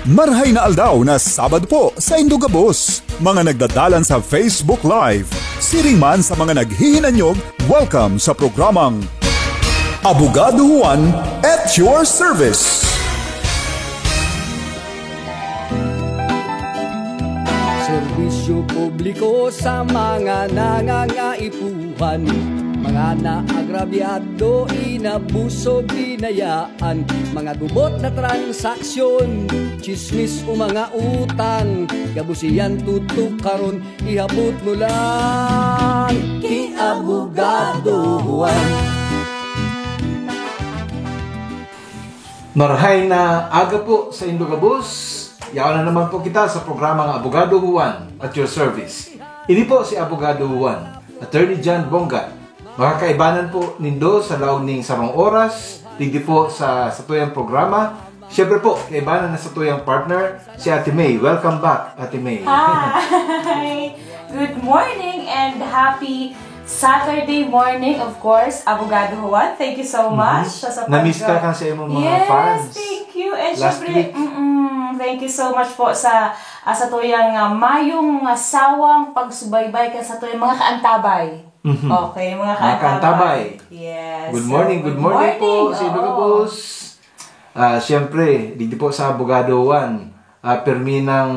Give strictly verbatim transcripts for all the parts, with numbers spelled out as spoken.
Marhay na aldaw na Sabado po sa indo gabos, mga nagdadalan sa Facebook Live. Siring man sa mga naghihinanyog, welcome sa programang Abogado Juan at your service. Serbisyo publiko sa mga nangangaipuhan, mga naagrabyado, inabuso, binayaan, mga gubot na transaksyon, chismis o mga utang, gabos iyan tutukaron, ihabot mo lang ki Abogado Juan. Marhay na aga po sa indo gabos. Yaon na naman po kita sa programang Abogado Juan at your service. Ini po si Abogado Juan, Attorney John Bongga. Makakaibanan po nindo sa laog ning sarong oras, digdi po sa satuyang programa. Siyempre po, kaibanan na satuyang partner, si Ate May. Welcome back, Ate May. Hi! Good morning and happy Saturday morning, of course, Abogado Juan. Thank you so much sa, sa Namiss ka pag- kan sa imong mga yes, fans. Thank you. And Last syempre, week. Mm-mm, thank you so much po sa, ah, sa tuyang ah, mayong ah, sawang pagsubaybay kan sa tuyang mga kaantabay. Mhm. Okay, mga Mga kaantabay. kaantabay. Yes. Good So, morning, good morning po, morning. sa indo Oo. gabos. Ah, siyempre, digdi po sa Abogado Juan, ah, permi nang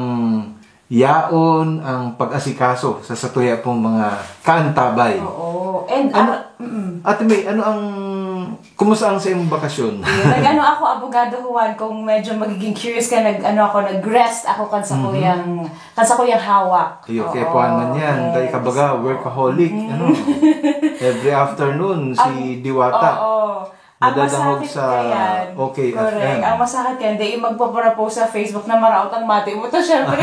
yaon ang pag-asikaso sa satuya pong mga kaantabay. Oo. And, Ano, ah, mm. Ate May, ano ang, kumusta ang sa imong bakasyon? Nag-ano ako, Abogado Juan, kung medyo magiging curious ka, nag-ano ako, nag-rest ako kan sa Mhm. kuyang, kan sa kuyang hawak. Iyo, Oo, kaya puwan man yan. yes. Dahil ka baga, workaholic. Mhm. Ano? Every afternoon, si Ang- Diwata. Oo. Ang Nadadangog masakit sa kayan. Okay Correct. F M. Ang masakit yan, di yung magpapost sa Facebook na maraot ang mati mo. To, syempre.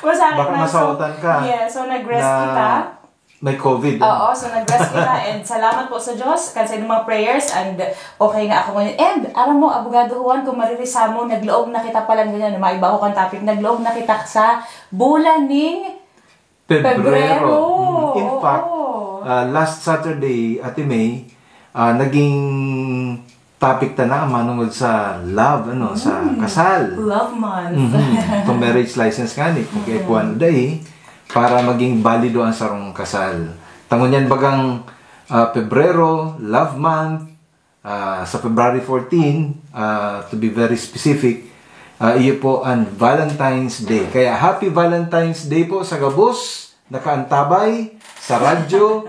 Masakit Baka na. So, masautan ka yeah, so nag-rest na kita. may COVID. Oo, so nag-rest kita. And salamat po sa Diyos, kan sa inyong mga prayers. And okay na ako ngayon. And, alam mo, Abogado Juan, kung maririsamo, naglaog na kita palang ganyan. Maiba ako kan topic. Naglaog na kita sa bulan ning Pebrero. Pebrero. Mm. In fact, Oo. ah, last Saturday, Ate May, ah, naging topic ta na ang manungod sa love, ano, sa Mm. kasal. Love month. Mhm. Kung marriage license nga ni, kung kaya kuwan dai, para maging balido ang sarong kasal. Tangon yan bagang ah, Pebrero, love month, ah, sa February fourteen, ah, to be very specific, ah, iyo po ang Valentine's Day. Kaya happy Valentine's Day po sa gabos, nakaantabay sa radyo,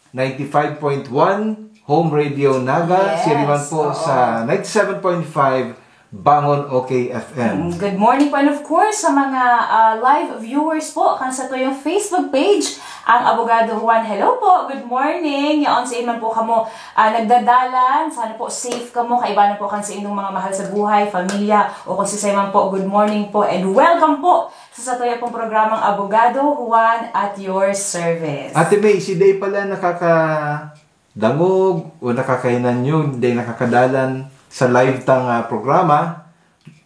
ninety-five point one, Home Radio Naga, Yes, siriman po oo. sa ninety-seven point five, Bangon Okay F M. Mm, good morning po. And of course, sa mga ah, live viewers po, kan sa tuyong Facebook page, ang Abogado Juan. Hello po, good morning. Yaon sa iman po kamo ah, nagdadalan. Sana po safe kamo. Kaibanan po kan sa inyong mga mahal sa buhay, pamilya, o kung sisay man po, good morning po. And welcome po sa satuya pong programang Abogado Juan at your service. Ate May, si Day pala nakakadangog o nakakahinanyog, Day nakakadalan sa live tang ah, programa,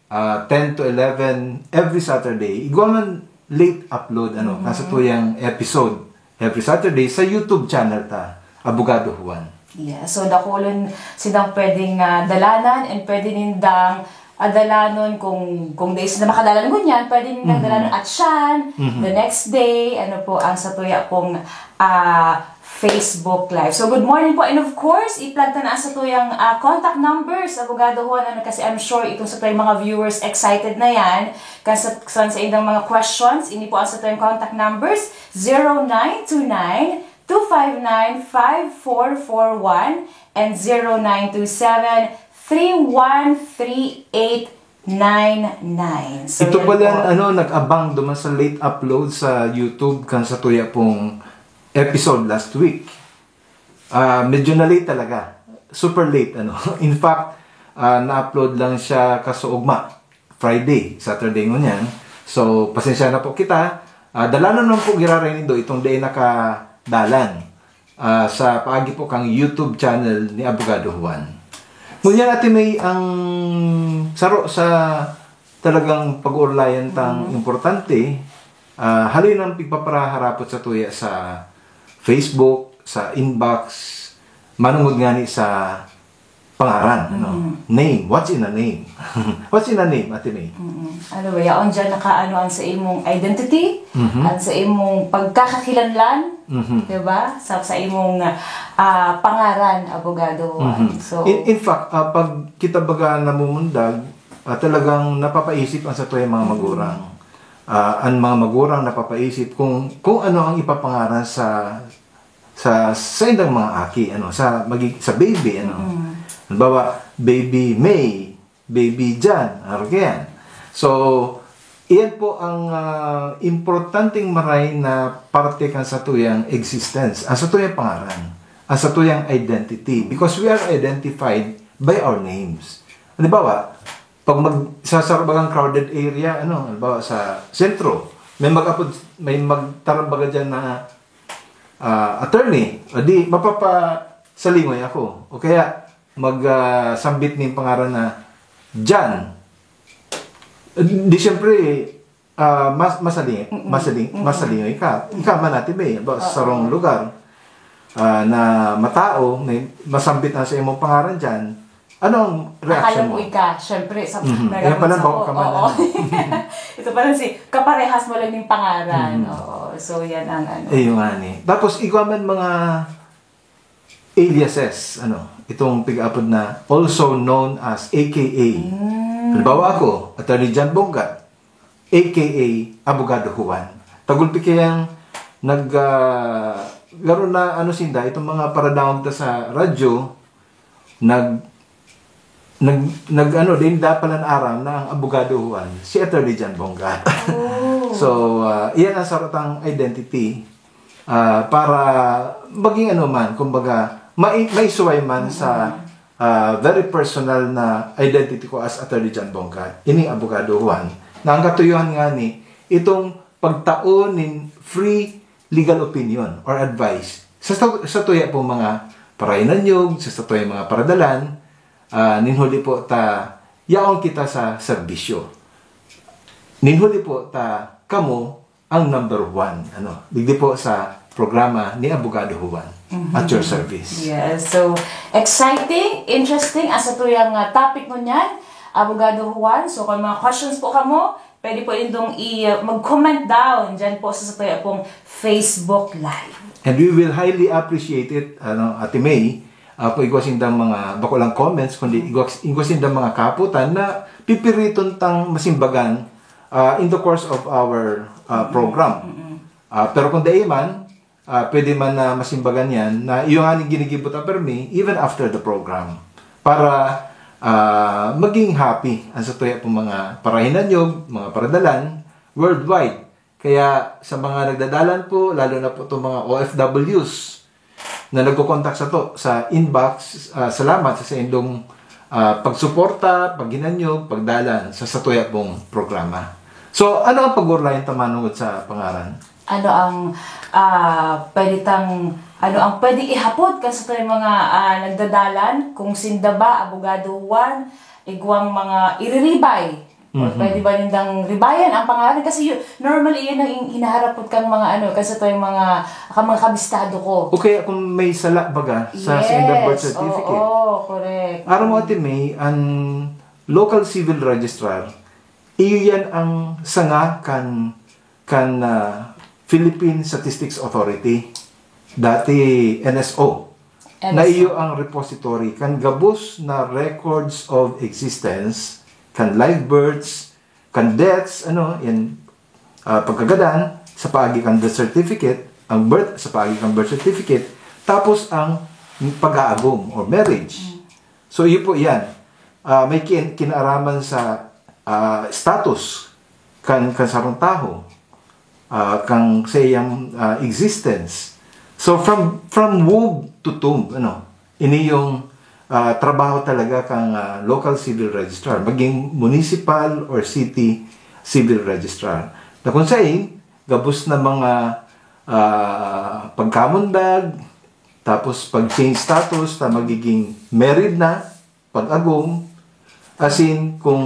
ah, ten to eleven every Saturday. Igwa man late upload, ano, Mhm. nasa tuyang episode every Saturday sa YouTube channel ta, Abogado Juan. Yeah, so dakulon sidang pwedeng ah, dalanan and pwede nindang ah, dalanon kung kung dai sila makadalan ngunyan, pwede nindang Mhm. dalanon at siyan, Mhm. the next day, ano po ang satuya pong ah, Facebook Live. So good morning po, and of course, i-plug ta na ang satuyang ah, contact numbers, Abogado Juan, ano, kasi I'm sure itong satuyang mga viewers excited na yan. Kasi sa, sa indang mga questions, ini po ang satuyang contact numbers, zero nine two nine, two five nine, five four four one and zero nine two seven, three one three eight nine nine. So, Ito yan pala, po. ano, nag-abang duman sa late upload sa YouTube kan satuya pong episode last week. Ah, medyo na late talaga. Super late, ano. In fact, ah, na-upload lang siya kasuugma, Friday, Saturday ngunyan. So, pasensya na po kita. Ah, dalanon naman po giraray nindo itong dai nakadalan ah, sa paagi po kang YouTube channel ni Abogado Juan. Ngunyan, Ate May, ang saro sa talagang pag-uurlayan tang importante, ah, haloy nang pigpaparaharapot satuya sa Facebook, sa inbox, manungod ngani sa pangaran, ano? Name. What's in a name? What's in a name, Ate May? Mm. Ano ba, yaon dyan nakaano ang sa imong identity, Mhm. ang sa imong pagkakakilanlan, Mhm. di ba? Sa, sa imong ah, pangaran, abogado Juan. Mhm. So, In, in fact, ah, pag kita baga namumundag, ah, talagang napapaisip ang satuyang mga magurang. Ah, ang mga magurang napapaisip kung kung ano ang ipapangaran sa sa sa indang mga aki, ano, sa magi, sa baby, ano. Mm. Halimbawa, baby May, baby Jan, arog yan. So, iyan po ang ah, importanteng maray na parte kan satuyang existence, ang satuyang pangaran, ang satuyang identity, because we are identified by our names. Halimbawa, pag mag, sa, sa bagang crowded area, ano, halimbawa sa sentro, may mag-apod, may magtarambaga dyan na ah, attorney, o di, mapapasalingoy ako. O kaya, mag ah, sambit ning pangaran na Jan. Di siyempre, ah, mas, masaling, Mm-mm. masaling, Mm-mm. masalingoy ka. Ika man, Ate May, ba, sa Oo. sarong lugar ah, na matao, may masambit na sa imong pangaran dyan, anong reaction Akala mo mo? Ika, syempre, sa Mhm. meron Yan pala, sa- bako ka man, Oo. ano. Ito pala si, kaparehas mo lang yung pangaran. Mhm. Oo. So, yan ang ano. Eh, yung nga ni. Tapos, igwa man mga aliases, ano, itong pig-apod na also known as A K A. Mm. Halimbawa ako, Attorney John Bongga, A K A Abogado Juan. Tagulpi kayang nag, ah, garo na ano sinda, itong mga paradangog ta sa radyo, nag, nag, nag ano, din dapalan aram na ang Abogado Juan, si Attorney John Bongga. Oh. So, ah, iyan ang sarotang identity ah, para maging ano man, kumbaga, mai, maisuway man sa ah, very personal na identity ko as Attorney John Bongga, ining Abogado Juan, na ang katuyuhan nga ni, itong pagtao nin free legal opinion or advice sa, sa, sa tuya pong mga parahinanyog, sa, sa tuya mga paradalan, ah, nin huli po ta yaon kita sa serbisyo. Nin huli po ta kamo ang number one, ano, digdi po sa programa ni Abogado Juan, at your service. Yes. So, exciting, interesting, ang satuyang ah, topic ngunyan, Abogado Juan. So, kung mga questions po kamo, pwede po nindong i, mag-comment down dyan po sa satuya pong Facebook Live. And we will highly appreciate it, ano, Ate May, ah, kung igwa sindang mga, bako lang comments, kundi igwa, igwa sindang mga kahapotan na pipiriton tang masimbagan ah, in the course of our ah, program. Ah, pero kung dai man, ah, pwede man na masimbagan yan na iyo nga ning ginigibo ta permi even after the program. Para ah, maging happy ang satuya pong mga parahinanyog, mga paradalan, worldwide. Kaya sa mga nagdadalan po, lalo na po itong mga O F Ws na nagko-contact sato sa inbox, ah, salamat sa saindong ah, pagsuporta, paghinanyog, pagdalan sa satuya pong programa. So, ano ang pag-uurlayan ta manongod sa pangaran? Ano ang ah, pwede tang ano ang pwede ihapot kan satuyang mga ah, nagdadalan kung sinda ba, Abogado Juan, igwang mga iriribay? Or pwede ba nindang ribayan ang pangaran? Kasi yun, normally, yun ang in- hinaharapot kang mga ano, kasi ito yung mga, kang mga kabistado ko. O kaya kung may sala baga sa, sa indang birth certificate. Oo, correct. Aram mo, Ate May, ang local civil registrar, iyo yan ang sanga kan, kan ah, Philippine Statistics Authority, dati N S O, na N S O. Iyo ang repository kan gabos na records of existence, kan live births, kan deaths, ano, yan, ah, pagkagadan, sa paagi kan death certificate, ang birth, sa paagi kan birth certificate, tapos ang pag-aagom or marriage. So, iyo po yan. Ah, may kin- kinaaraman sa ah, status kan, kan sarong tawo, ah, kan saiyang ah, existence. So, from, from womb to tomb, ano, ini yung ah, trabaho talaga kan ah, local civil registrar, maging municipal or city civil registrar. Na kung sain, gabos na mga ah, pagkamundag, tapos pag-change status, ta magiging married na, pag-agom, asin kung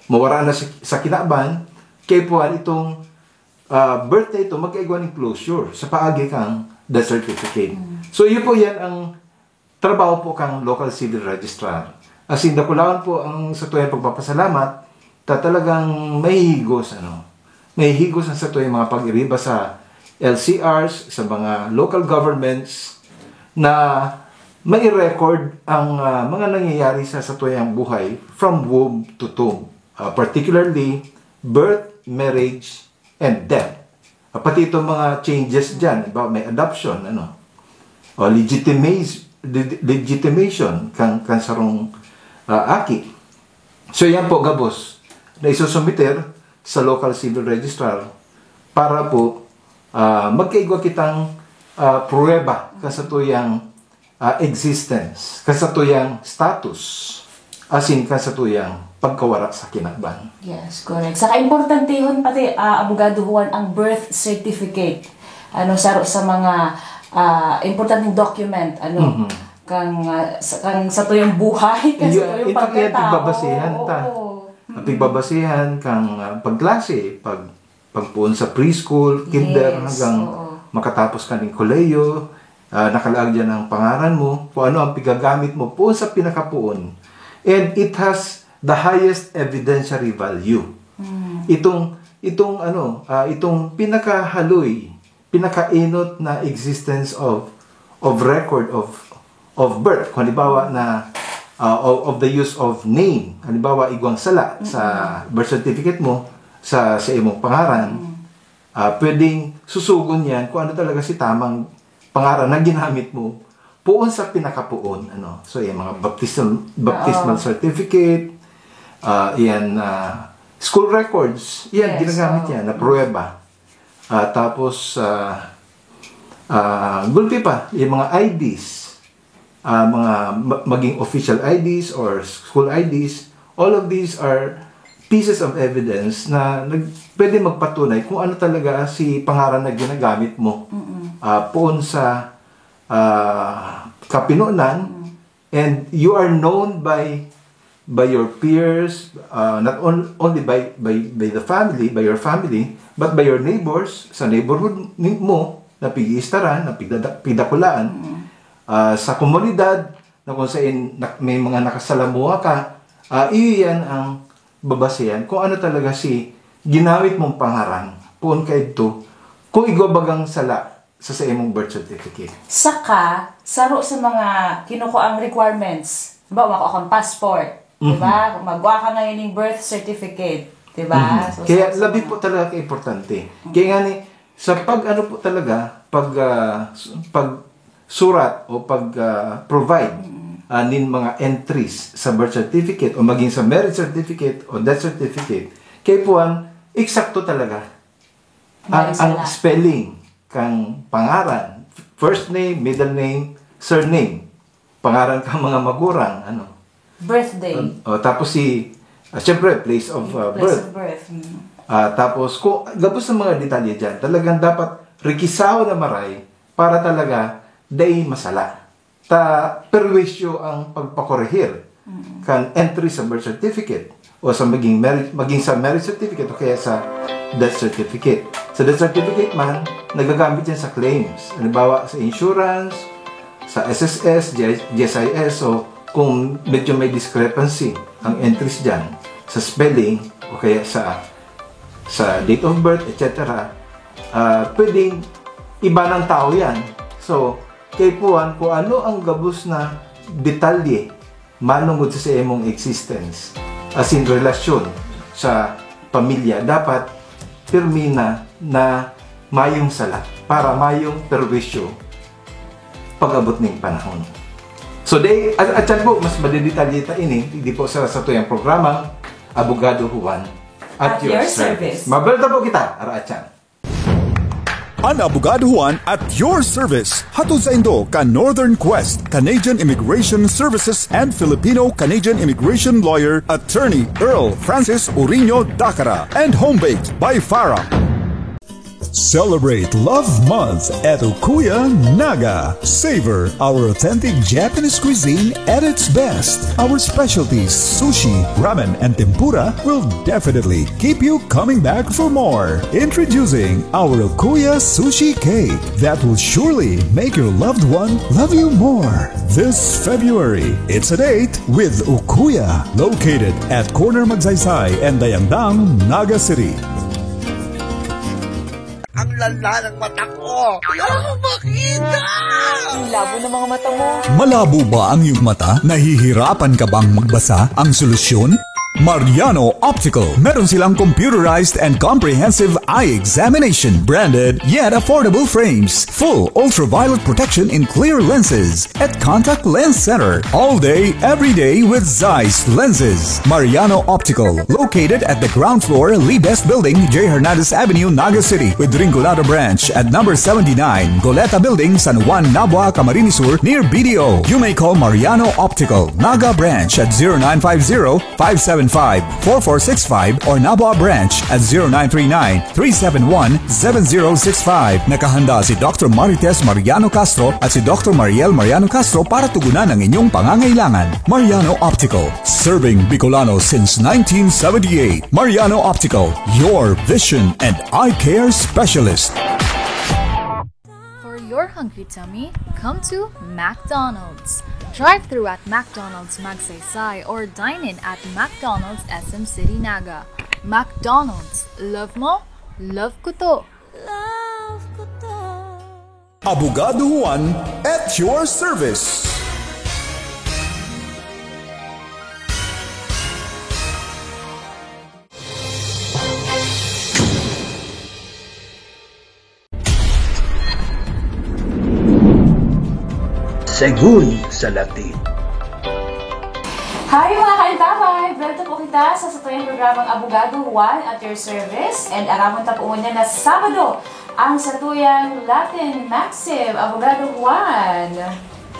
mawara na si, sa kinaban, kaipuhan itong ah, birth na ito, magkaigwa ning closure sa paagi kan death certificate. So, iyo po yan ang trabaho po kang local civil registrar. As in, dakulaon po ang satuyang pagpapasalamat ta talagang mahihigos, ano, mahihigos ang satuyang mga pag-iriba sa L C Rs, sa mga local governments na mai-record ang, ah, mga nangyayari sa satuyang buhay from womb to tomb. Ah, particularly, birth, marriage, and death. Ah, pati itong mga changes dyan, ba, may adoption, ano, o legitimiz-, de-, legitimation kan, kan sarong, ah, aki. So, yan po, gabos, na isusumiter sa local civil registrar para po, ah, magkaigwa kitang, ah, pruweba kan satuyang, ah, existence, kan satuyang status, asin kan satuyang pagkawara sa kinaban. Yes, correct. Saka importantehon pati, ah, Abogado Juan, ang birth certificate. Ano, saro sa mga, ah, importanteng document, ano, Mhm. kang, ah, sa, kang satuyang buhay, kang Iyo, satuyang ito kaya pagkatao. pigbabasihan ta. Oo. Ang pigbabasihan kang, ah, pagklase, pag, pagpuon sa preschool, kinder, Yes, hanggang oo. makatapos ka ng kolehiyo, ah, nakalaag dyan ang pangaran mo, kung ano ang pigagamit mo, puon sa pinakapuon. And it has the highest evidentiary value. Mm. Itong, itong, ano, ah, itong pinakahaloy, pinakaenot na existence of, of record of, of birth. Kung halimbawa na, ah, of, of the use of name. Halimbawa, igwang sala sa birth certificate mo, sa, sa imong pangaran, ah, pwedeng susugon yan kung ano talaga si tamang pangaran na ginamit mo. Puon sa pinakapuon, ano. So, yung mga baptism, baptismal Oo. certificate, ah, yan, ah, school records, yan, Yes, ginagamit oo. yan, na pruweba. Ah, tapos, ah, ah, gulpi pa, yung mga I Ds, ah, mga ma- maging official I Ds or school I Ds, all of these are pieces of evidence na nag, pwede magpatunay kung ano talaga si pangaran na ginagamit mo. Mm-mm. Ah, poon sa, ah, kapinonan, and you are known by by your peers, ah, not on, only by, by by the family, by your family, but by your neighbors, sa neighborhood ni, mo, na pig-iistaran, na pigdada- pigdakulaan, ah, sa komunidad, na kung saan na, may mga nakasalamuha ka, ah, iyo yan ang babasehan kung ano talaga si ginawit mong pangaran, poon kaidto, kung igwa bagang sala sa, sa imong birth certificate. Saka, saro sa mga kinukuang requirements, halimbawa, makua kang passport, di ba? Magwa ka ngayon ng birth certificate, di ba? Mhm. So, Kaya sa- sa labi mga- po talaga ka-importante. Kaya nga ni, sa pag ano po talaga, pag, ah, s- pag surat o pag ah, provide ah, nin mga entries sa birth certificate o maging sa marriage certificate o death certificate, kaya puan, eksakto talaga ang, May ang sala. Spelling kang pangaran, first name, middle name, surname, pangaran kang mga magurang, ano. Birthday. O, tapos si, ah, siyempre, place of ah, Place birth. Of birth. Mm. Ah, tapos, kung gabos ng mga detalye dyan, talagang dapat rikisaw na maray para talaga dai masala. Ta perwisyo ang pagpakorehir kan entry sa birth certificate o sa maging marriage, maging sa marriage certificate o kaya sa death certificate. Sa death certificate man, nagagamit yan sa claims. Halimbawa, sa insurance, sa S S S, G I, G S I S, so kung medyo may discrepancy ang entries dyan sa spelling o kaya sa sa date of birth, et cetera, ah, pwedeng iba ng tao yan. So, kaipuhan kung ano ang gabos na detalye manungod sa, sa imong existence, as in relasyon sa pamilya, dapat pirmi na na mayong sala para mayong perwisyo pag-abot ning panahon. So, di, at, at yan po, mas madedetalye ta ini, di po sa, sa tuyang programa, Abogado Juan, at, At your service. Mabelta po kita, ara at yan. An Abogado Juan at your service. Hatod saindo kan Northern Quest, Canadian Immigration Services and Filipino-Canadian Immigration Lawyer, Attorney Earl Francis Uriño Dacara, and Home Baked by Farah. Celebrate Love Month at Okuya Naga. Savor our authentic Japanese cuisine at its best. Our specialties, sushi, ramen, and tempura, will definitely keep you coming back for more. Introducing our Okuya Sushi Cake that will surely make your loved one love you more. This February, it's a date with Okuya, located at Corner Magsaysay and Dayangdang, Naga City. Ang lala ng mata ko! Wala akong makita! Ang labo ng mga mata mo. Malabo ba ang iyong mata? Nahihirapan ka bang magbasa? Ang solusyon? Mariano Optical. Meron silang computerized and comprehensive eye examination, branded yet affordable frames, full ultraviolet protection in clear lenses, at Contact Lens Center. All day, every day with Zeiss lenses. Mariano Optical, located at the ground floor, Lee Best Building, J Hernandez Avenue, Naga City, with Rinconada Branch at number seventy-nine, Goleta Building, San Juan, Nabua, Camarines Sur, near B D O. You may call Mariano Optical, Naga Branch at zero nine five zero, five seven five, four four six five or Nabua Branch at zero nine three nine, three seven one, seven zero six five. Nakahanda si Doctor Marites Mariano Castro at si Doctor Mariel Mariano Castro para tugunan ang inyong pangangailangan. Mariano Optical, serving Bicolano since nineteen seventy-eight. Mariano Optical, your vision and eye care specialist. For your hungry tummy, come to McDonald's. Drive through at McDonald's Magsaysay or dine in at McDonald's S M City Naga. McDonald's, love mo, love ko to. Love ko to. Abogado Juan at your service. Segun sa Latin. Hi, mga kaantabay! Welcome po kita sa satuyang programang Abogado Juan at your service. And aramon ta po ngunyan na Sabado ang satuyang Latin maxim, Abogado Juan.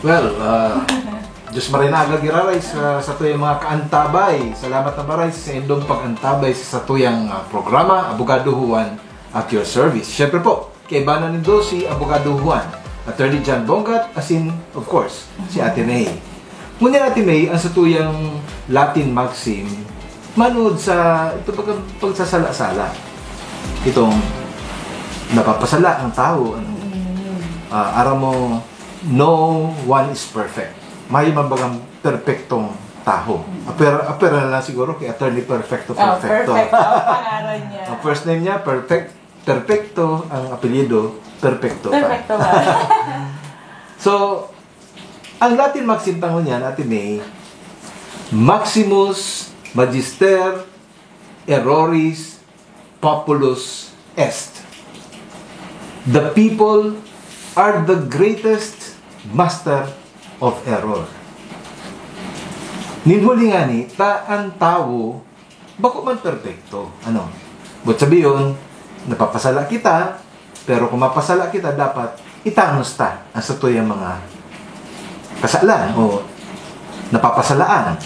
Well, uh, Diyos marhay na aga giraray sa satuyang mga kaantabay. Salamat na maray sa indong pag-antabay sa satuyang, ah, programa, Abogado Juan at your service. Siyempre po, kaibanan nindo si Abogado Juan, Attorney John Bongat, asin, of course, si Ate May. Ngunyan, Ate May, ang satuyang Latin maxim, manood sa, ito bagang pagsasala-sala. Itong napapasala ang tao, ano? Mm. Ah, aram mo, no one is perfect. Mayo man bagang perpektong taho. Mm. Apera, apera na lang siguro kay Attorney Perfecto. Oh, Perfecto. Perfecto ang pangalan niya. Ang first name niya, Perfect, Perfecto. Ang apelyido, Perfecto pa. Perfecto pa. So, ang Latin maxim ta ngunyan, Ate May, Maximus magister erroris populus est. The people are the greatest master of error. Nin huli ngani, ta an tawo bako man perpekto. Ano? But sabi yun, napapasala kita, pero kung mapasala kita, dapat itanos ta ang satuyang mga kasalan o napapasalaan.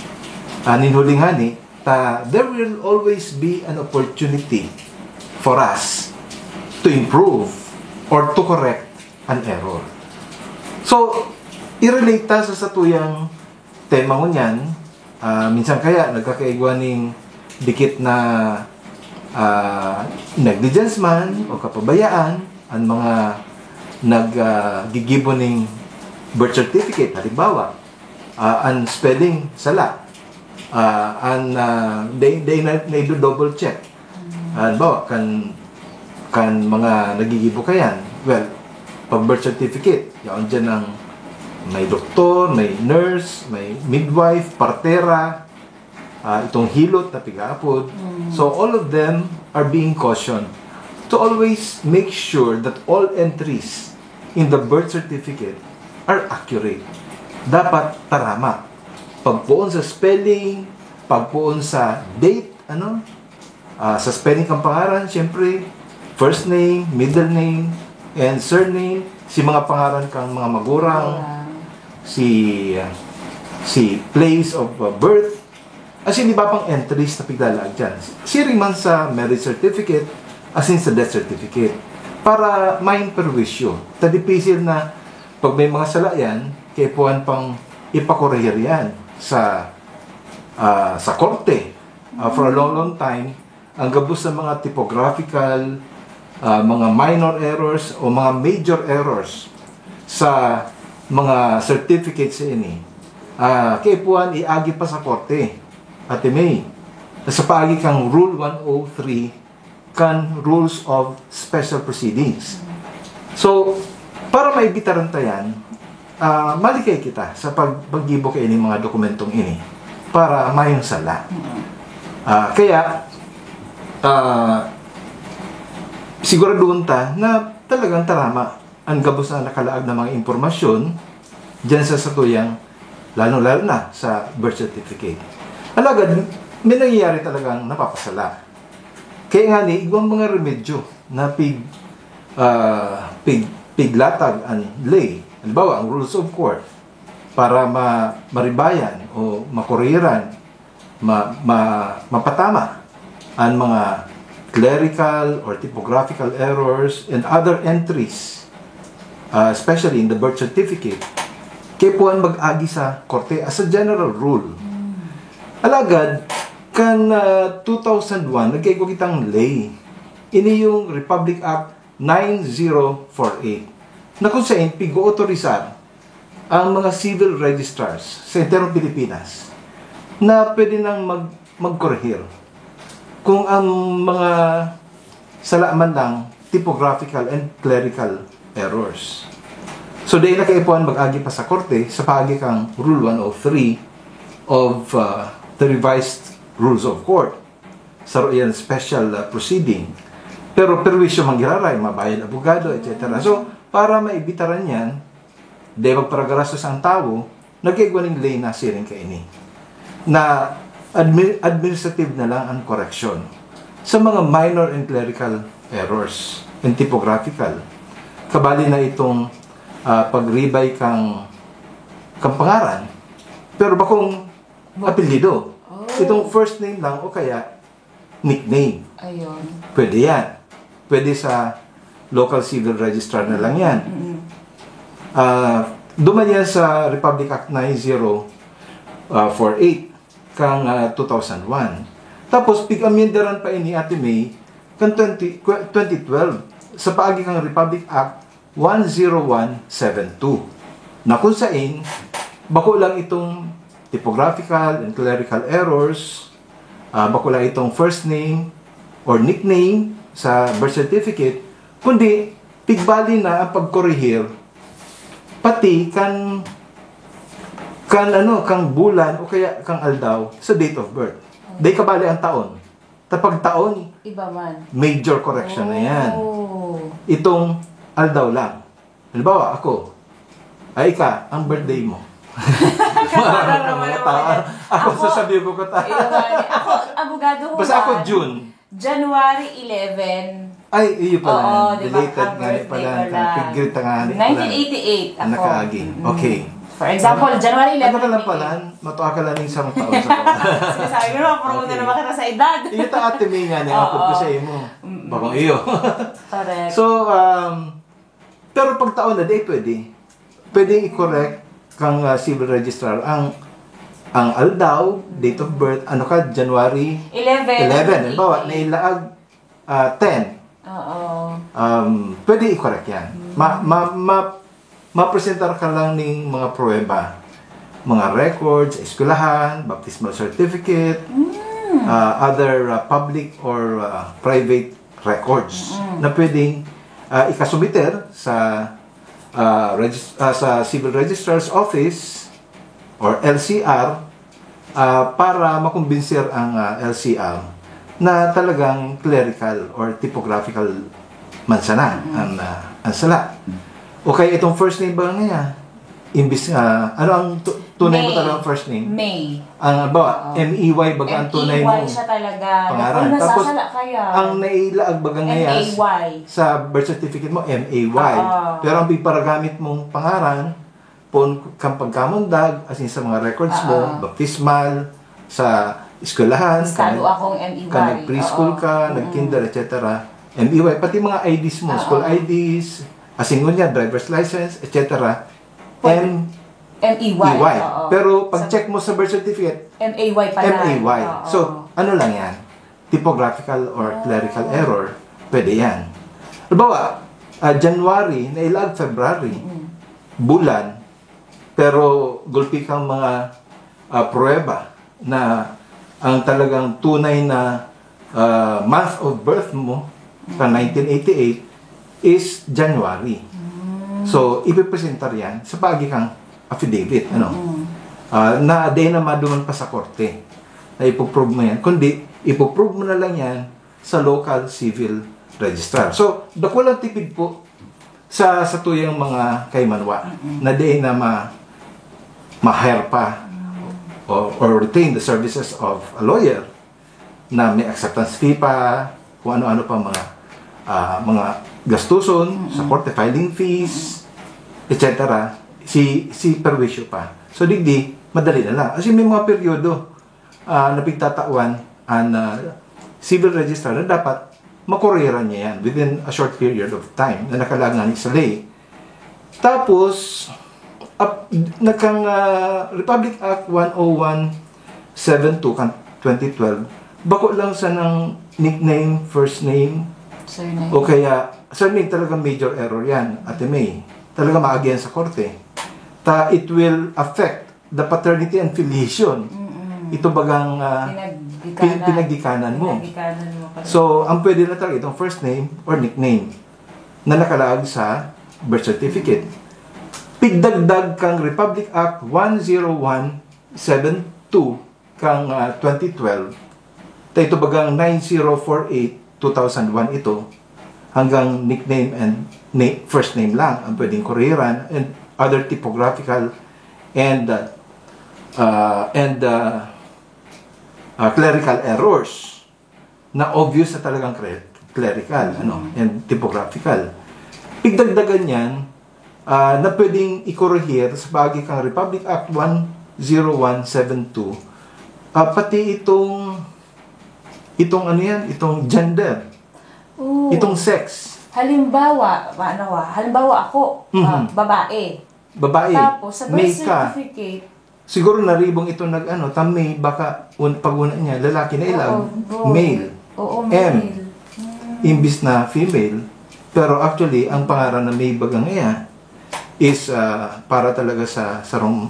Ah, nin huli ngani, ta there will always be an opportunity for us to improve or to correct an error. So, i-relate ta sa satuyang tema ngunyan, ah, minsan kaya nagkakaigwa ning dikit na, ah, negligence man o kapabayaan, ang mga nag, ah, gigibo ning birth certificate, halimbawa, ah, ang spelling sala, ah, ang, ah, they, they na, na double check. Halimbawa, kan, kan mga nagigibo kayan, well, pag birth certificate, yaon dyan ang may doktor, may nurse, may midwife, partera, ah, itong hilot na pigaapod. Mm. So, all of them are being cautioned to always make sure that all entries in the birth certificate are accurate. Dapat tarama. Pagpoon sa spelling, pagpoon sa date, ano? Ah, sa spelling kang pangaran, siyempre, first name, middle name, and surname, si mga pangaran kang mga magurang, Magurang. si, ah, si place of, ah, birth, asin iba pang entries na pigdalaag dyan. Siring man sa marriage certificate, asin sa death certificate. para main perwisyo. Ta dipisil na pag may mga sala yan, kaipuhan pang ipakorehir yan sa, ah, sa korte, ah, for a long, long time, ang gabos na mga typographical, ah, mga minor errors o mga major errors sa mga certificates ini, ah, kaipuhan iagi pa sa korte, Ate May, sa paagi kang Rule one oh three kan Rules of Special Proceedings. So, para maibitaran ta yan, ah, malikay kita sa pag-, paggibo kaini mga dokumentong ini para mayong sala. Ah, kaya, ah, siguraduhon ta na talagang tarama an gabos na nakalaag na mga impormasyon diyan sa satuyang, lalong-lalo na sa birth certificate. Alagad, may nangyayari talagang napapasala. Kaya nga ni, igwang mga remedyo na pig-, ah, pig-, piglatag an ley, halimbawa, ang rules of court, para ma-, maribayan o makorehiran, ma-, ma-, mapatama an mga clerical or typographical errors and other entries, ah, especially in the birth certificate, kaipuhan mag-agi sa korte as a general rule. Alagad, kan, ah, two thousand one, nagkaigwa kitang ley. Ini yung Republic Act nine zero four eight, na kung sain pig-ootorisar ang mga civil registrars sa enterong Pilipinas na pwede nang mag-, magkorehir kung ang mga sala man lang typographical and clerical errors. So, dai na kaipuhan mag-agi pa sa korte sa paagi kang Rule one oh three of, uh, the Revised Rules of Court. Saro yan special, uh, proceeding. Pero perwisyo man giraray, mabayad abogado, et cetera. So, para maibitaran yan, dai magparagarastos ang tawo, nagkaigwa ning ley na siring kaini, na admi-, administrative na lang ang koreksyon sa mga minor and clerical errors and typographical. Kabali na itong, ah, pagribay kang, kang pangaran, pero bakong apelyido. Oh. Itong first name lang o kaya nickname. Ayun. Pwede yan. Pwede sa local civil registrar na lang yan. Mm-mm. Ah, duman yan sa Republic Act nine zero four eight kang, ah, two thousand one. Tapos, pig-amyendaran pa ini, Ate May, kan twenty, twenty twelve, sa paagi kang Republic Act one zero one seven two, na kung sain, bako lang itong typographical and clerical errors, ah, bako lang itong first name or nickname sa birth certificate, kundi pigbali na ang pagkorehir, pati kan, kan ano, kang bulan o kaya kang aldaw sa date of birth. Dai kabali ang taon. Ta pag taon, Iba man. major correction na yan. Oh. Itong aldaw lang. Halimbawa, ako, ay ka, ang birthday mo. Parang Parang mga naman tao. yan. Ako, Ako, sasabihin ko ka ta-, Iba man. Ako, abogado ko Basta ako, man. June. January eleven. Ay, iyo pala Oo, yan. di ba? Belated Ang nga ni birthday pala. ko lang. Pig-greet nga ni pala. Nineteen eighty-eight Ang ako. nakaagi. Mm. Okay. For example, January Ano eleven, ka lang pala? Matua ka lang ng isang taon sa Sinasabi ko naman, promote na Okay. naman kita sa edad. Iyo ta, Ate May, nga ni, Oo. apod ko sa imo. Mm-mm. Bakong iyo. Correct. So, um, pero pag taon na, di pwede. Pwede i-correct kang, ah, civil registrar ang, ang aldaw, date of birth, ano ka, January Eleven. eleven. Halimbawa, nailaag, ah, ten. Oo. Um, pwede i-correct yan. Mm. Ma-, ma-, ma-, mapresentar ka lang ning mga pruweba, mga records, eskwelahan, baptismal certificate, Mm. ah, other, ah, public or, ah, private records Mm-mm. na pwedeng, ah, ikasumiter sa, ah, regis-, ah, sa Civil Registrar's Office or L C R, ah, para makumbinser ang, ah, L C R na talagang clerical or typographical man sana Mm. ang, ah, ang sala. O kaya itong first name ba niya? Imbis, ah, ano ang tu-, tunay mo May. talagang first name? May. Ang, halimbawa, Oo. M E Y baga ang tunay M E Y mong siya talaga. pangaran. Naku, Tapos, nasasala kaya. ang nailaag baga ngayon M A Y. sa birth certificate mo, M A Y. Oo. Pero ang pigparagamit mong pangaran, poon kang pagkamundag, as in sa mga records mo, Oo. baptismal, sa eskwelahan, Estado kang, akong M E Y. kang nag-preschool Oo. ka, Mm. nag-kinder, et cetera. M E Y, pati mga I Ds mo, Oo. school I Ds, asin ngunyan, driver's license, et cetera. Pwede. M M E Y. E Y. Oo. Pero Sa pag-check mo sa birth certificate, M A Y pala. M A Y. Oo. So, ano lang yan? Typographical or Ah. clerical error, pwede yan. Halimbawa, ah, January, nailaag February, Mm. bulan, pero gulpi kang mga ah, pruweba na ang talagang tunay na ah, month of birth mo sa nineteen eighty-eight is January. Mm. So, ipipresentar yan sa paagi kang affidavit, ano? Mm. Ah, na di na maduman pa sa korte na ipoprove mo yan, kundi ipoprove mo na lang yan sa local civil registrar. So, dakulang tipid po sa satuyang mga kaimanwa Mm-mm. na di na ma ma-hire pa or, or retain the services of a lawyer na may acceptance fee pa, kung ano-ano pa mga ah, mga gastuson sa Mm-mm. korte, filing fees, et cetera. Si si perwisyo pa. So digdi, madali na lang. Kasi may mga peryodo ah, na pigtatawan an ah, civil registrar na dapat makorehiran niya yan within a short period of time na nakalaag ngani sa lei. Tapos, ap, nagkang ah, Republic Act one oh one seven two kan twenty twelve, bako lang sanang nickname, first name, Surname. o kaya surname. Talagang major error yan, Ate May. Talaga maagi yan sa korte. Ta, it will affect the paternity and filiation. Mm-mm. Ito bagang ah, Pinagdikanan. pin- pinagdikanan mo. Pinagdikanan mo pala. So, ang pwede lang talaga itong first name or nickname na nakalaag sa birth certificate. Pigdagdag kang Republic Act one zero one seven two kang ah, twenty twelve, ta ito bagang nine zero four eight two thousand one ito, hanggang nickname and na- first name lang ang pwedeng korehiran and other typographical and uh, uh, and uh, uh, clerical errors na obvious na talagang cre- clerical ano and typographical. Pigdagdagan niyan ah, na pwedeng ikorehir sa paagi kang Republic Act one zero one seven two, ah, pati itong itong ano yan, itong gender, Oo. itong sex. Halimbawa, ano ah, halimbawa ako, Mhm. ah, babae. Babae, Tapos, sa may birth ka. Certificate, Siguro naribong ito nag ano, ta may baka un, pag-una niya, lalaki na ilag, Oo, boy. Male. Oo, M. Male. Hmm. Imbis na female. Pero actually, ang pangaran na may bagang iya is ah, para talaga sa sarong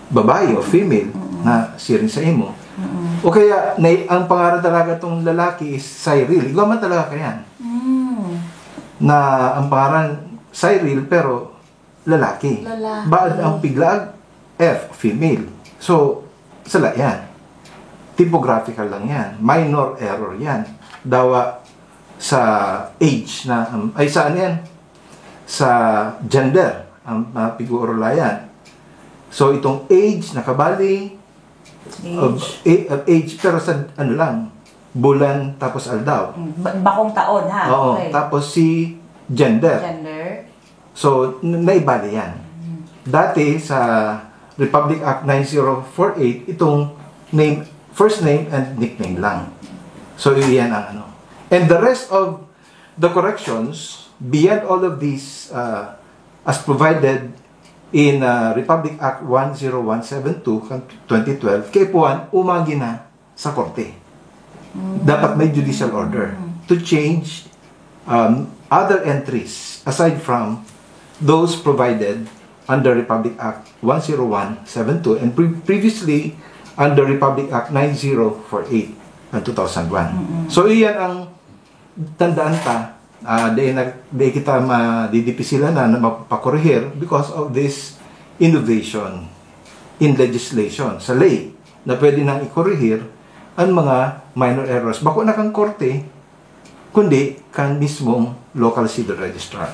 babae o female na siring sa imo. Mm-mm. O kaya, na, ang pangaran talaga tong lalaki is Cyril. Igwa man talaga kayan. Hmm. Na ang pangaran Cyril pero lalaki. Lalaki. Baad ang piglaag, F, female. So, sala yan. Typographical lang yan. Minor error yan. Dawa sa age na, um, ay saan yan? Sa gender ang uh, pig-uurulayan. So, itong age, nakabali, of, Age. a- of age, pero sa ano lang, bulan tapos aldaw. Mm, ba- bakong taon, ha? Oo, Okay. Tapos si gender. Gender. So, n- naibali yan. Dati sa Republic Act nine zero four eight, itong name, first name and nickname lang. So, iyan ang ano. And the rest of the corrections, beyond all of these, uh, as provided in uh, Republic Act one zero one seven two kan twenty twelve, kaipuhan, umagi na sa korte. Dapat may judicial order to change um, other entries aside from those provided under Republic Act one zero one seven two and pre- previously under Republic Act nine zero four eight ng two thousand one. So iyan ang tandaan ta, ah, di, na, di kita madidipisilan na, na mapakorehir because of this innovation in legislation sa lei na pwede nang ikorehir ang mga minor errors. Bako na kang korte, kundi kan mismong local civil registrar.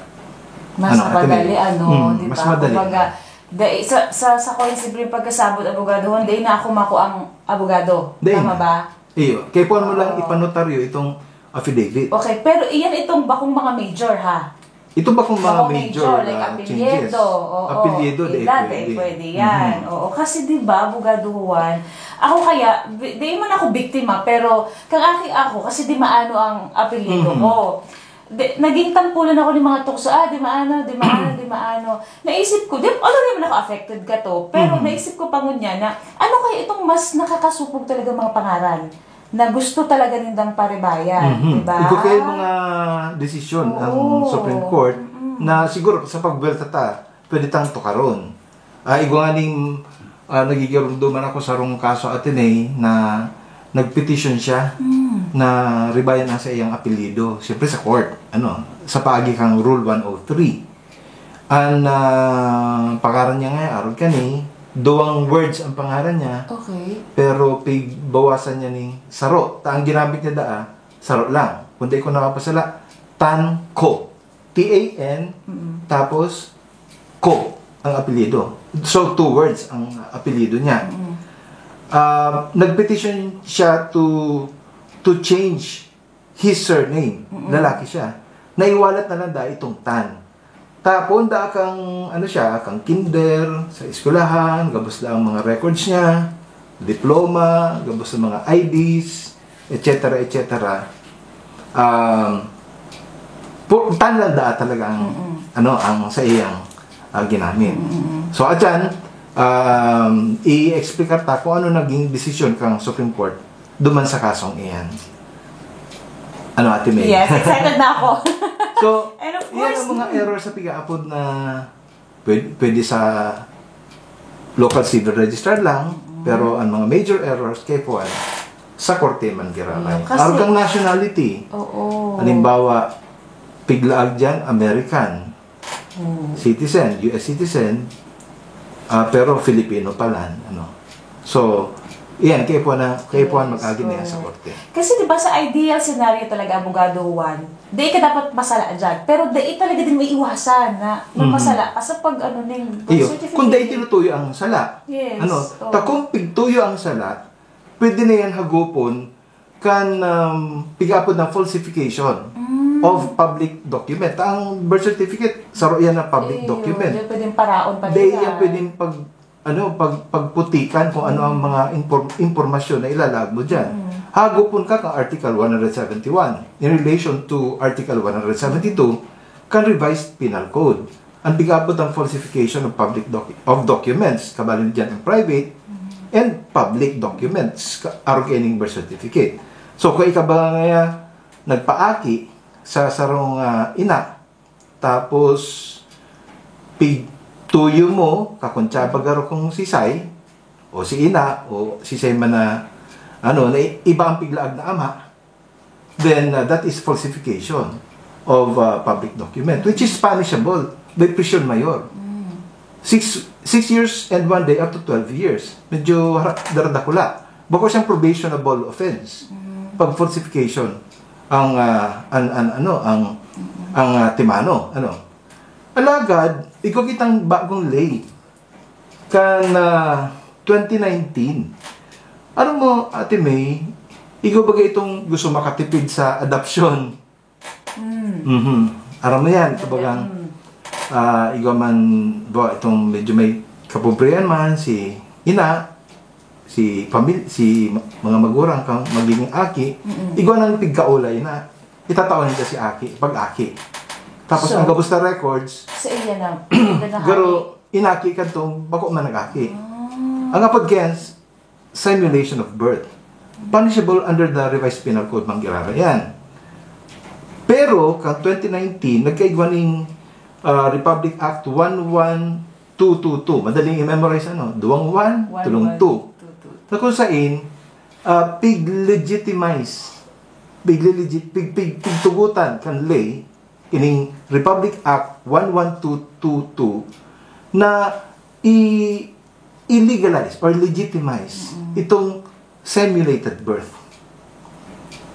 Mas Ano, Ate madali, May? ano, Mm, di mas ba? madali. Kumbaga, dai, sa, sa, sa ko yung simple pagkasabot abogado, hindi na ako mako ang abogado. Dai Tama na. ba? Iyo, kaipuhan mo lang Oo. ipanotaryo itong affidavit. Okay, pero iyan itong bakong mga major, ha? Ito ba kung mga Bako major, major, like ah, apelyido. changes? Oo, Apelyido, di edad, pwede. eh, pwede yan. Mhm. Oo, kasi di ba, abogado Juan, ako kaya, di, di man ako biktima, pero kang aki ako, kasi di maano ang apelyido Mhm. ko. Di, naging tampulan ako ni mga tukso, ah, di maano, di maano, di maano. Naisip ko, di, although di man ako affected ka to, pero Mhm. naisip ko pa ngunyan na, ano kaya itong mas nakakasupog talaga mga pangaran na gusto talaga nindang paribayan, Mhm. di ba? Igo kayo mga desisyon ang Oo. Supreme Court Mm-mm. na siguro sa pagbuwelta ta, pwede tang tukaron. Ah, igo nga ning, ah, nagigirumduman ako sa rong kaso, Atenay, na nagpetition siya Mm. na ribayan ang sa iyang apelyido. Siyempre sa court, ano, sa paagi kang Rule one oh three. Ang, ah, pangaran niya nga, arog kani, duwang words ang pangaran niya, Okay. pero pigbawasan niya ni saro. Ta ang ginamit niya daa, saro lang. Kung di ko nakapasala, Tan Ko. T A N, Mm. tapos Ko ang apelyido. So, two words ang apelyido niya. Mm. Ah, nagpetition siya to to change his surname. Mm-mm. Lalaki siya. Naiwalat na lang dahil itong Tan. Tapon da kang, ano siya, kang kinder, sa eskwelahan, gabos lang ang mga records niya, diploma, gabos ang mga I Ds, et cetera, et cetera. Um, pu- Tan lang daa talaga ang, Mm-mm. ano, ang sa iyang, ah, ginamit. Mm-mm. So, atyan, um, i-explicar ta kung ano naging desisyon kang Supreme Court duman sa kasong iyan. Ano, Ate May? Yes, excited na ako. So, And of yan course, ang mga mm. error sa piga-apod na pwede, pwede sa local civil registrar lang, pero ang mga major errors kay Juan sa korte man giraray. Yeah, kasi Arog kang nationality. Oo. Halimbawa, piglaag dyan, American Oo. citizen, U S citizen, ah, pero Filipino pala, ano. So, iyan, kay Juan na, kay Juan Yes, mag-agi na yan sa oo. korte. Kasi di ba sa ideal scenario talaga, abogado Juan, di ka dapat masala dyan. Pero di talaga din may iwasan na Mhm. masala ka sa pag ano ning birth Iyo, certificate. kung dahil tinutuyo ang sala. Yes, Ano, oo. ta kung pigtuyo ang sala, pwede na yan hagupon kan um, pigapod ng falsification Mm. of public document. Ang birth certificate, saro yan na public Iyo, document. Di pwedeng paraon pa Dahil nila. Yan pwedeng pag ano, pag, pagputikan kung ano ang mga impor- impormasyon na ilalaag mo dyan. Mm. Hagupon ka kang Article one hundred seventy-one in relation to Article one hundred seventy-two kan Revised Penal Code. Ang pigapod ang falsification of public docu- of documents, kabalo dyan ang private and public documents, ka- arog ining birth certificate. So, kung ikaw ba nga nagpaaki sa sarong ah, ina, tapos pigtuyo mo, kakuntsaba garo kung sisay, o si ina, o sisay man na, ano, na i- iba ang piglaag na ama, then uh, that is falsification of uh, public document, which is punishable by prisión mayor. Six, six years and one day up to twelve years. Medyo hara- daradakula. Bako siyang probationable offense. Pag falsification ang ah, an, an, ano ang ang ah, timano, ano. Alagad, ikaw kitang bagong lay kan ah, twenty nineteen. Ano mo, Ate May, ikaw bagay itong gusto makatipid sa adoption? Mm. Mhm. Aram mo yan, kumbagang Mm. ah, igwa man ba itong medyo may kapobrihan man, si ina, si pamil si ma- mga magurang kang magiging aki, Mm-mm. igwa nang pigkaulay na itataon nila si aki, pag-aki. Tapos So, ang gabos na records, Sa iya na. Ganahan. garo inaki kadto, bako man nag-aki. Ah. Ang apod kaya, simulation of birth. Punishable under the Revised Penal Code, manggirara yan. Pero, kang twenty nineteen, nagkaigwa ning ah, Republic Act one one two two two. Madaling i-memorize, ano? Duwang one, One, tulong one, two. two, two. Na kung sain, ah, pig-legitimize, pig-legit, pig, pig, pigtugutan kan lay, ining Republic Act one one two two two, na i- illegalize or legitimize Mm-mm. itong simulated birth.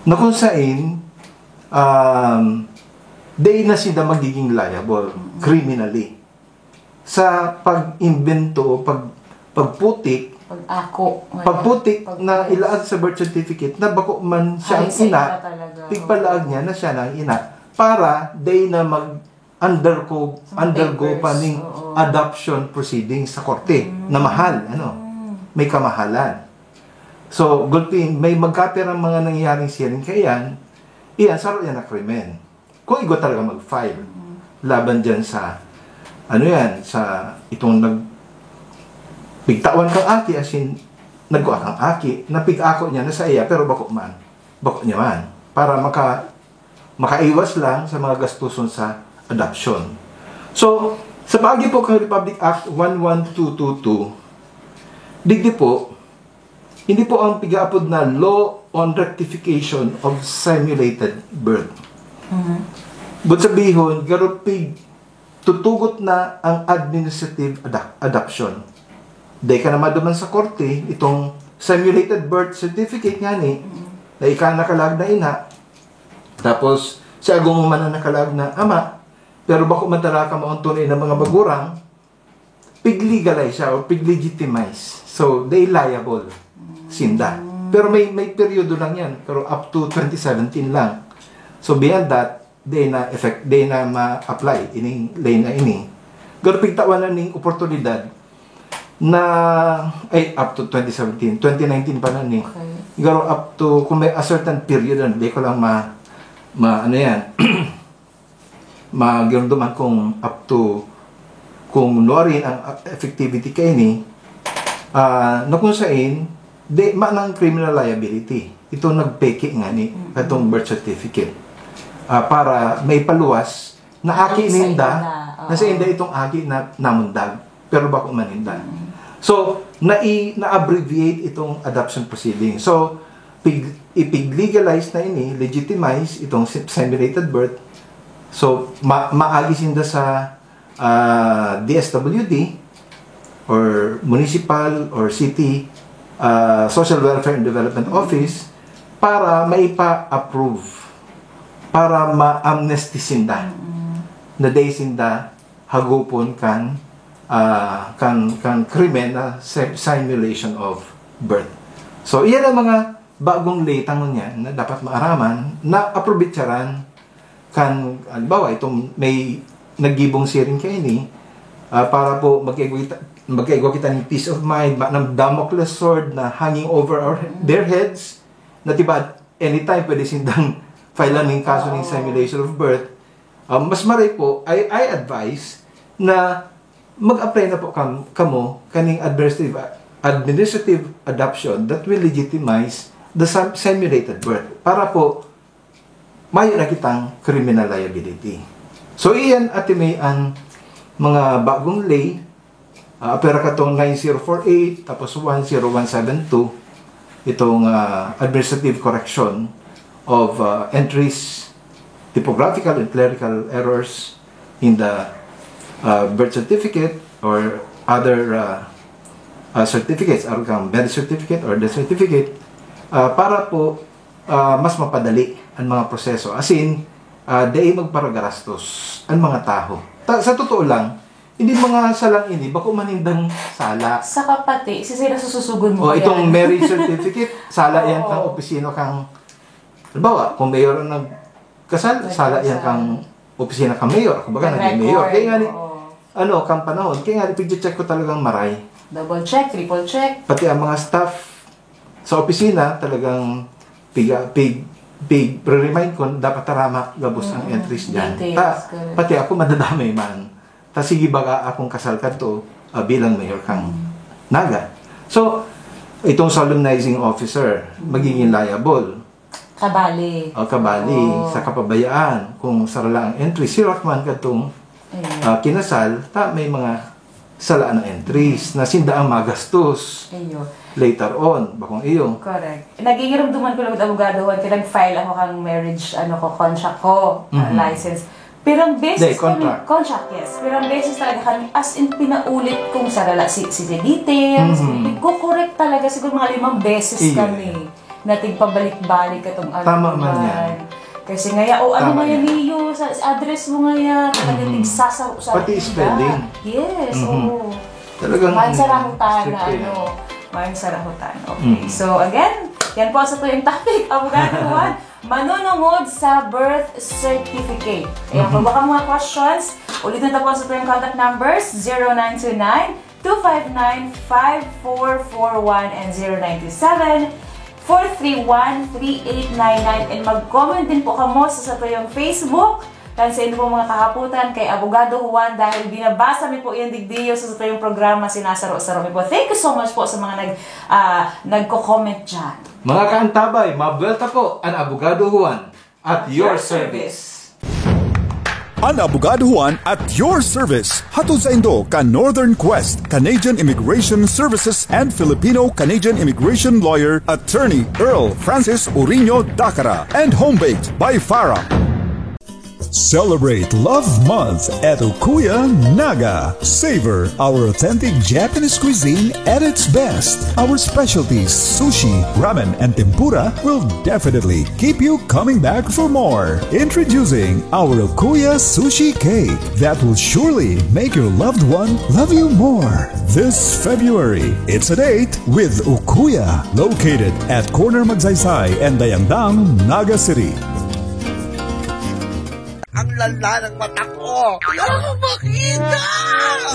Na kung sain, um, di na sila magiging liable Mm-mm. criminally sa pag-imbento o pag, pagputik, Pag-ako. pagputik Pag- na ilaag sa birth certificate na bako man siya Ay, ang sa ina, iba talaga. pigpalaag niya na siya na ang ina para di na mag undergo, Sa mga undergo pa papers, ning oo. adoption proceedings sa korte na mahal, ano, may kamahalan. So, gulpi, may magkapirang mga nangyaring siring kaiyan, iyan, saro yan na krimen. Kung igwa talaga mag-file laban dyan sa, ano yan, sa itong nag, pigtawan kang aki, as in, nagkua kang aki, napig-ako niya na sa iya, pero bako man, bako niya man. Para maka, makaiwas lang sa mga gastuson sa adoption. So, sa paagi po kang Republic Act one one two two two, digdi po, hindi po ang pigaapod na Law on Rectification of Simulated Birth. But sabihon, garo pig tutugot na ang administrative ada- adoption. Dahil ka na maduman sa korte, itong simulated birth certificate nga ni, na ika nakalag na ina, tapos si agom mo man ang nakalag na ama, pero bako man talaga maon tunay na mga bagurang, pig-legalize siya or pig-legitimize. So, they liable sinda. Pero may may peryodo lang yan. Pero up to twenty seventeen lang. So, beyond that, di na effect, di na ma-apply ining lay na ini. Pero pigtawan na ning oportunidad na, ay, up to twenty seventeen, twenty nineteen pa na ni. Okay. Pero up to, kung may a certain period, ano, di ko lang ma, ma ano yan, magirumduman kung up to, kung nuarin ang effectivity kaini, ah, na kung sain, di, manang criminal liability. Ito nagpeke nga ni katong birth certificate. Ah, para may paluwas na aki Sa ninda, inda, na sa oo. inda itong aki na namundag, pero bako man ninda. So, na na-abbreviate itong adoption proceeding. So, pig, ipig-legalize na ini, legitimize itong si- simulated birth. So, ma- maagi sinda sa ah, D S W D or municipal or city ah, social welfare and development office para maipa-approve, para ma-amnesty sinda na dai sinda hagupon kan ah, kan kan krimen na si- simulation of birth. So, iyan ang mga bagong lay tangon niya na dapat maaraman na aprobitsaran kan, halimbawa, itong may naggibong siring kaini, ah, para po magkaigwa kita, magkaigwa kita ng peace of mind, ma- ng Damocles sword na hanging over our, their heads, na tiba, anytime pwede sindang filean ng kaso ng Oo. simulation of birth. Ah, mas maray po, I, I advise na mag-apply na po kam, kamo kaning administrative administrative adoption that will legitimize the sim- simulated birth para po mayo na kitang criminal liability. So iyan, Ate May, ang mga bagong lay, ah, apwera katong nine zero four eight, tapos one zero one seven two, itong ah, administrative correction of ah, entries, typographical and clerical errors in the ah, birth certificate or other ah, ah, certificates, arog kang marriage certificate or death certificate, ah, para po ah, mas mapadali ang mga proseso. As in, ah, dai magparagarastos ang mga tawo. Ta- sa totoo lang, hindi mga salang ini, bako man nindang sala. Saka pati, si sila sususugon mo O pa itong yan. Marriage certificate, sala yan Oo. Kang opisina kang, halimbawa, kung mayor ang nagkasal, sala yan Kang opisina kang mayor. Kumbaga, Kang naging mayor. record, Kaya nga ni, oo. ano, kang panahon, kaya nga, pag-check ko talagang maray. Double check, triple check. Pati ang mga staff sa opisina, talagang piga, pig, pig, remind ko, dapat tarama gabos ang entries dyan. Details, Ta, correct. Pati ako madadamay man. Ta sige, baka akong kasal kadto ah, bilang mayor kang Naga. So, itong solemnizing officer, magiging liable. Kabali. O kabali, Oo. Sa kapabayaan, kung sarala ang entry, si Rockman kadtong Ayun. ah, kinasal, ta may mga sala ng entries na sinda ang magastos Iyo. later on, bakong iyo. Correct. Nagigirumduman ko lang, abogado, Juan, kaya nag-file ako kang marriage, ano ko, contract ko, ah, Mhm. license. Pero ang Hindi, beses kami, contract. Contract, yes. Pero ang beses talaga kami, as in, pinaulit kong sarala si, si, si details. Mhm. Nagko-correct talaga, siguro mga limang beses Iyo. kami na tigpabalik-balik katong ano Tama man naman. yan. Kasi ngaya, oh, ano Tama nga yan, yan. Neo? Sa address mo ngaya, talagang Mhm. nagsasaro-saro Pati ka. Spelling. Yes, Mhm. oo. Talagang Mahal sa rahutan strict na yan. Ano. Mahal sa rahutan. Okay. Mhm. So, again, yan po sa tuyong topic, Abogado Juan. Manunungod sa birth certificate. Ayan, Mhm. kung baka mga questions, ulitin na po sa ating contact numbers, zero nine two nine, two five nine, five four four one and zero nine two seven, four three one, three eight nine nine. And mag-comment din po kamo sa satuyang Facebook. Kan sa inyo pong mga kahapotan kay Abogado Juan dahil binabasa mi po yan digdiyo sa satuyang programa, sinasaro-saro mi po. Thank you so much po sa mga nag, ah, nagko-comment dyan. Mga kaantabay, mabwelta po an Abogado Juan at your service. An Abogado Juan at your service. Hatod saindo kan Northern Quest, Canadian Immigration Services and Filipino-Canadian Immigration Lawyer, Attorney Earl Francis Uriño Dacara, and home baked by Farah. Celebrate Love Month at Okuya Naga. Savor our authentic Japanese cuisine at its best. Our specialties, sushi, ramen, and tempura will definitely keep you coming back for more. Introducing our Okuya Sushi Cake that will surely make your loved one love you more. This February, it's a date with Okuya, located at corner Magsaysay and Dayangdang, Naga City. Ang lala ng mata ko! Wala akong makita!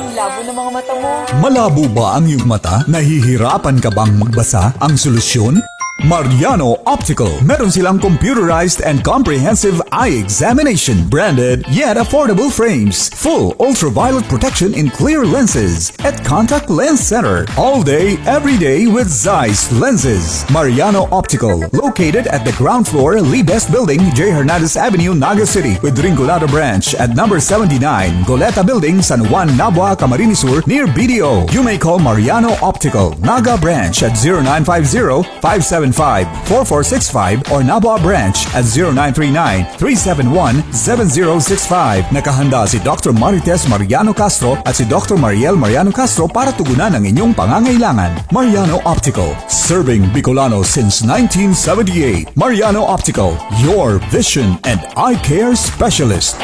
Ang labo ng mga mata mo. Malabo ba ang iyong mata? Nahihirapan ka bang magbasa? Ang solusyon? Mariano Optical. Meron silang computerized and comprehensive eye examination, branded yet affordable frames, full ultraviolet protection in clear lenses, at Contact Lens Center. All day, every day with Zeiss lenses. Mariano Optical, located at the ground floor, Lee Best Building, J Hernandez Avenue, Naga City, with Rinconada Branch at number seventy-nine, Goleta Building, San Juan, Nabua, Camarines Sur, near B D O. You may call Mariano Optical, Naga Branch at zero nine five zero, five seven five, four four six five or Nabua Branch at zero nine three nine, three seven one, seven zero six five. Nakahanda si Doctor Marites Mariano Castro at si Doctor Mariel Mariano Castro para tugunan ang inyong pangangailangan. Mariano Optical, serving Bicolano since nineteen seventy-eight. Mariano Optical, your vision and eye care specialist.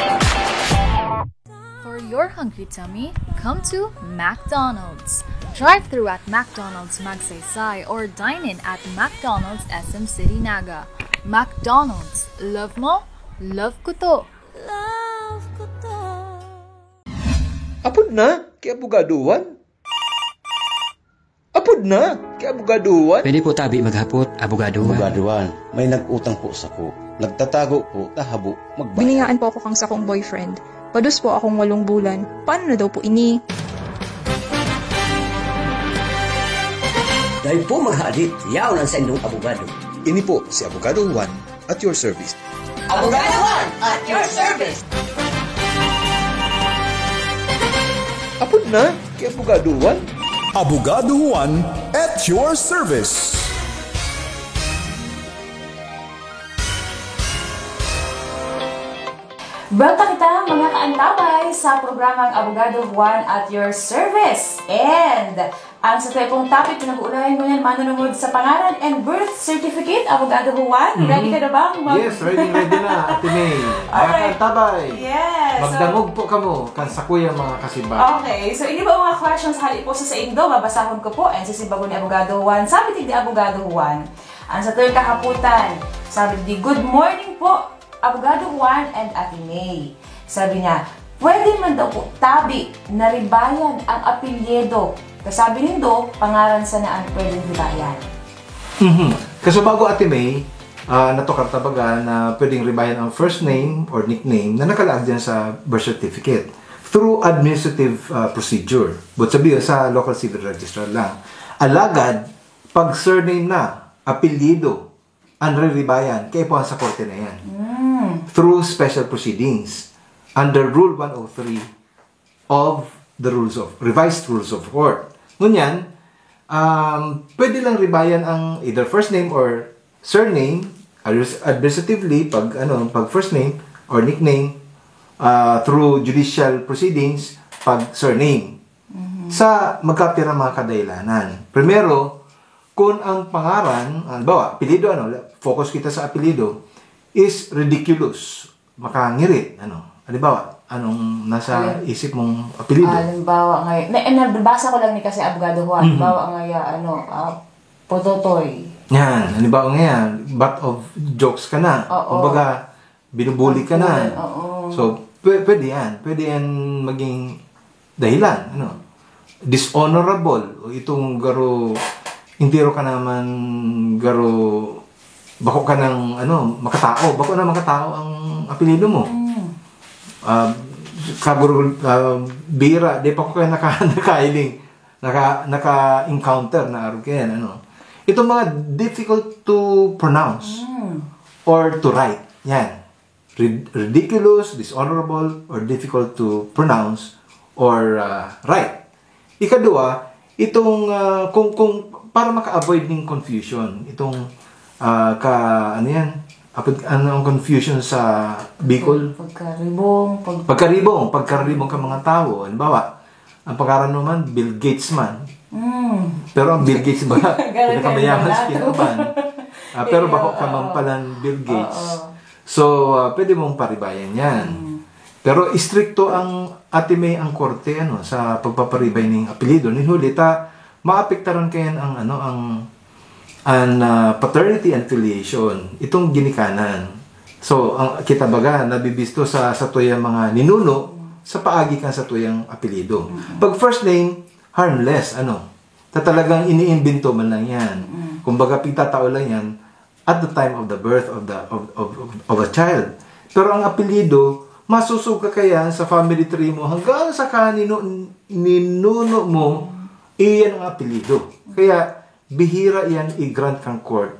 For your hungry tummy, come to McDonald's. Drive through at McDonald's Magsaysay or dine in at McDonald's S M City Naga. McDonald's, love mo, love ko to. Love ko to. Apod na, kay Abogado Juan. Apod na, kay Abogado Juan. Pwede po tabi maghapot, Abogado Juan. Abogado Juan, may nag-utang po sako. Nagtatago po, ta habo magbayad. Biniyaan po ako kang sakong boyfriend. Pados po akong walong bulan. Paano na daw po ini? Dai po maghadit, yaon ang saindong abogado. Ini po si Abogado Juan at your service. Abogado Juan at your service. Apod na, kay Abogado Juan. Abogado Juan at your service. Banta kita, mga kaantabay, sa programang Abogado Juan at your service. And ang satuyang topic, pinag-uulayan ko yan, manunungod sa pangaran and birth certificate. Abogado Juan, Mhm. ready ka na ba? Mag- Yes, ready, ready na, Ate May. Mga Alright. kaantabay, Yes, so magdangog po kamo kan sakuyang mga kasimbag. Okay, so ini ba mga questions hali po sa saindo, babasahon ko po, and sisimbag ko ni Abogado Juan. Sabi digdi, Abogado Juan, ang satuyang kahapotan, sabi digdi, "Good morning po, Abogado Juan and Ate May." Sabi niya, "Pwede man daw po tabi na ribayan ang apelyido." Kasabi nindo, pangaran sana ang pwedeng ribayan. Mhm. Kaso bago, Ate May, ah, natukar ta baga na pwedeng ribayan ang first name or nickname na nakalaag diyan sa birth certificate through administrative, ah, procedure. But sabi sa local civil registrar lang. Alagad, pag surname na, apelyido, ang riribayan, kaipuhan sa korte na yan. Mm. Through special proceedings under Rule one oh three of the rules of, revised rules of court. Ngunyan, um, pwede lang ribayan ang either first name or surname, admis-, administratively, pag, ano, pag first name or nickname, ah, through judicial proceedings, pag surname. Mhm. Sa magkapirang mga kadahilanan. Primero, kung ang pangaran, halimbawa, apelyido, ano, focus kita sa apelyido, is ridiculous, makangirit, ano. Halimbawa, anong nasa Alin-, isip mong apelyido? Halimbawa, ngay-, na, eh, nabasa ko lang ni kasi Abogado Juan. Mhm. Halimbawa, ngay-, ano, ah, Ototoy. Yan, halimbawa ngayon, butt of jokes ka na. Oo. Kumbaga, binubuli ka na. Oo. So, pwe- pwede yan. Pwede yan maging dahilan. Ano? Dishonorable. O itong garo, entero ka naman garo, bako ka ng, ano, makatao. Bako na makatao ang apelyido mo. Mm. Ah, kaguro, ah, bira, di pa ko kayo naka, nakailing, naka, naka-encounter na arog kayan, ano. Itong mga difficult to pronounce Mm. or to write. Yan. Rid- ridiculous, dishonorable, or difficult to pronounce or ah, write. Ikadua, itong ah, kung kung para maka-avoid ng confusion, itong ah, ka ano yan? Apod, ano ang confusion sa Bicol? Pagkaribong, pag... Pagkaribong, pagkaribong ka mga tao. Halimbawa, ang pangaran mo man, Bill Gates man. Mm. Pero ang Bill Gates ba? Ganun Pinakamayaman ka sa lang. Kinaban. Ah, pero bako ka Oo. man palang Bill Gates. Oo. So, ah, pwede mong paribayan yan. Mm. Pero istrikto ang ate may ang korte ano sa pagpaparibay ning apelyido ni huli ta maapektaran kayan ang ano ang ang ah, paternity and filiation itong ginikanan. So, ang kita baga nabibisto sa sa tuyang mga ninuno sa paagi kan sa tuyang apelyido. Pag first name, harmless ano. Ta talagang iniimbento man lang yan. Kumbaga pigtatao lang yan at the time of the birth of the of, of, of, of a child. Pero ang apelyido, masusog ka kaya sa family tree mo hanggang sa kanino ninuno mo, iyan ang apelyido. Kaya bihira yan i-grant kang court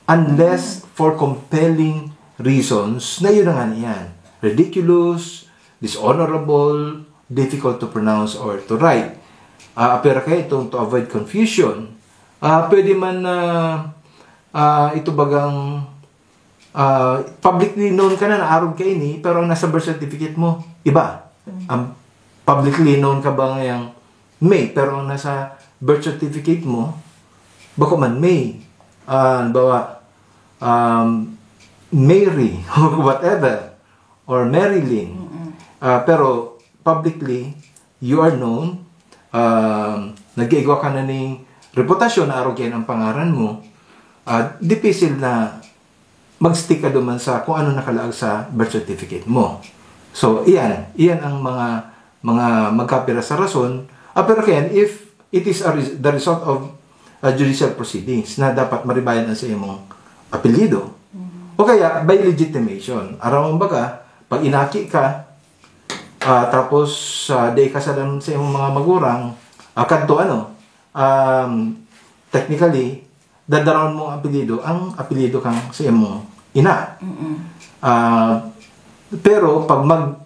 unless for compelling reasons na yun na nga niyan. Ridiculous, dishonorable, difficult to pronounce or to write. Ah, pero kaya itong to avoid confusion, ah, pwede man na ah, ito bagang ah, publicly known ka na na arog ka ini, pero ang nasa birth certificate mo, iba. Ang publicly known ka ba ngayang May, pero ang nasa birth certificate mo, bako man May. Ah, halimbawa, um, Mary, or whatever, or Marilyn. Ah, pero publicly, you are known, um, nag-iigwa ka na ning reputasyon na arog yan ang pangaran mo, ah, dipisil na mag-stick ka duman sa kung ano nakalaag sa birth certificate mo. So, iyan, iyan ang mga mga magkapira sa rason. Ah, pero kayan, if it is a res- the result of a judicial proceedings na dapat maribayan ang sa imong apelyido, o kaya by legitimation, aram mo baga, pag inaki ka, ah, tapos ah, di ka salam sa imong mga magurang, ah, kadto ano, um, technically, dadarahon mo ang apelyido, ang apelyido kang sa imong ina. Mm-mm. Ah, pero pag mag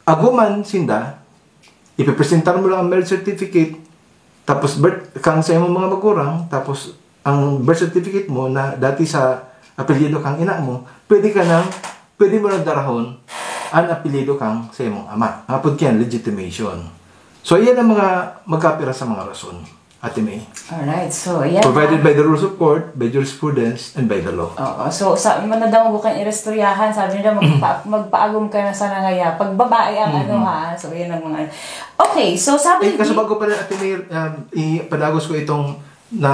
aguman sinda, ipipresentar mo lang ang marriage certificate, tapos birth kang sa imong mga magurang, tapos ang birth certificate mo na dati sa apelyido kang ina mo, pwede ka nang pwede mo nang darahon ang apelyido kang sa imong ama. Hapod kaya legitimation. So, iyan ang mga magkapira sa mga rason, Ate May. Alright, so yan. Provided by the rules of court, by jurisprudence, and by the law. Oo. So, sa manadangog kan iristoryahan, sabi nila, magpa, magpaagom ka na sa nangaya. Pag babae ang ano ha. So, yan ang mga... Okay, so sabi Eh, kaso bago pala, Ate May, um, ipadagos ko itong na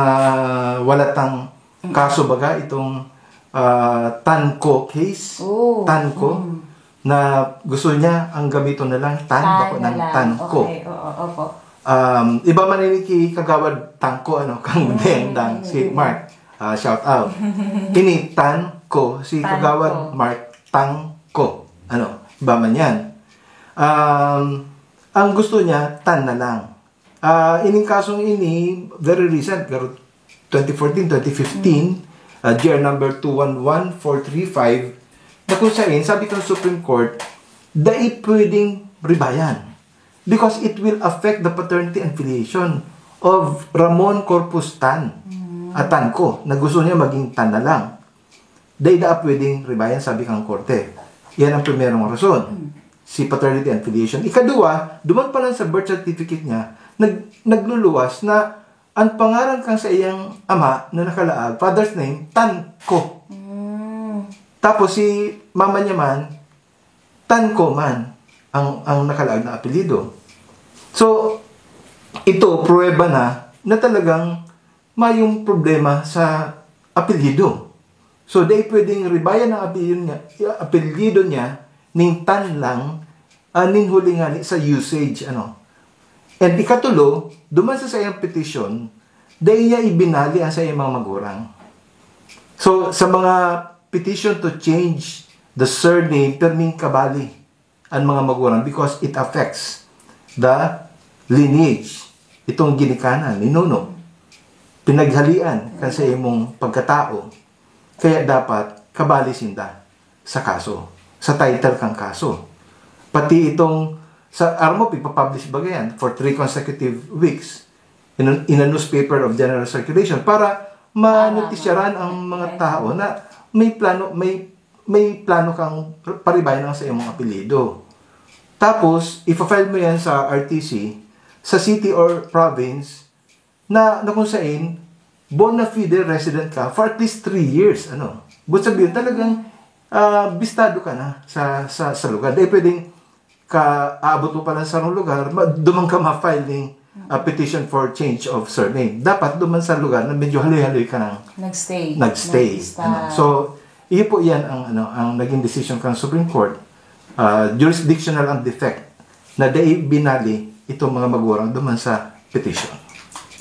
wala tang kaso baga, itong ah, Tanco case. Oh. Tanco. Na gusto niya, ang gamiton na lang, tan, Tan bako na ng lang. Tanco. Okay, oo, opo. Um, iba man ini ki Kagawad Tangko, ano, kang Dendang, si Mark. Ah, shout out. Ini Tangko, si Tangko. Kagawad Mark Tangko. Ano, iba man yan. Um, ang gusto niya, tan na lang. Ah, ining kasong ini, very recent, pero twenty fourteen, twenty fifteen, ah, G R number two one one four three five, na kung saan, sabi ng Supreme Court, dai pwedeng ribayan. Because it will affect the paternity and filiation of Ramon Corpus Tan. At tan ko, na gusto niya maging tan na lang. Dai daa pwedeng ribayan, sabi kang korte. Yan ang primerong rason. Si paternity and filiation. Ikadua, duman pa lang sa birth certificate niya, nag, nagluluwas na ang pangaran kang sa iyang ama na nakalaag, father's name, tan ko. Mm. Tapos si mama niya man, tan ko man ang, ang nakalaag na apelyido. So, ito, pruweba na na talagang mayong problema sa apelyido. So, dai pwedeng ribayan ang apelyido niya, apelyido niya ning tan lang, ah, nin huli ngani sa usage, ano. And ikatulo, duman sa saiyang petition, dai niya ibinali ang saiyang mga magurang. So, sa mga petition to change the surname, perming kabali ang mga magurang because it affects the lineage, itong ginikanan, ninuno, pinaghalian kan sa imong pagkatao. Kaya dapat kabali sinda sa kaso, sa title kang kaso. Pati itong, sa armo, ipapublish ba yan for three consecutive weeks in a, in a newspaper of general circulation para manotisyaran ang mga tao na may plano, may, may plano kang paribayan ang sa imong apelyido. Tapos, ipa-file mo yan sa R T C, sa city or province, na, na kung sain, bona fide resident ka for at least three years. Ano? But sabihin, talagang ah, bistado ka na sa, sa, sa lugar. Dahil pwedeng ka, aabot mo pa lang sa sarong lugar, ma, duman ka ma-file ning, ah, petition for change of surname. Dapat duman sa lugar na medyo haloy-haloy ka nang Nagstay. nagstay. Nagbista. Ano? So, iyo po yan ang, ano, ang naging decision kang Supreme Court. Ah, jurisdictional ang defect na dai binali itong mga magurang duman sa petition.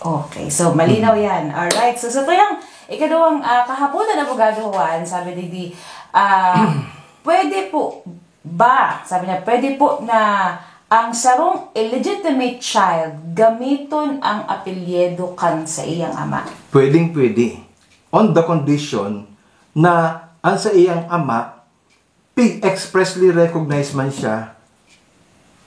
Okay. So, malinaw yan. Alright. So, sa tuyang ikaduhang ah, kahapotan, Abogado Juan, sabi digdi, ah, pwede po ba, sabi niya, pwede po na ang sarong illegitimate child gamiton ang apelyido kan sa iyang ama? Pwedeng-pwede. On the condition na ang sa iyang ama, pig-expressly recognize man siya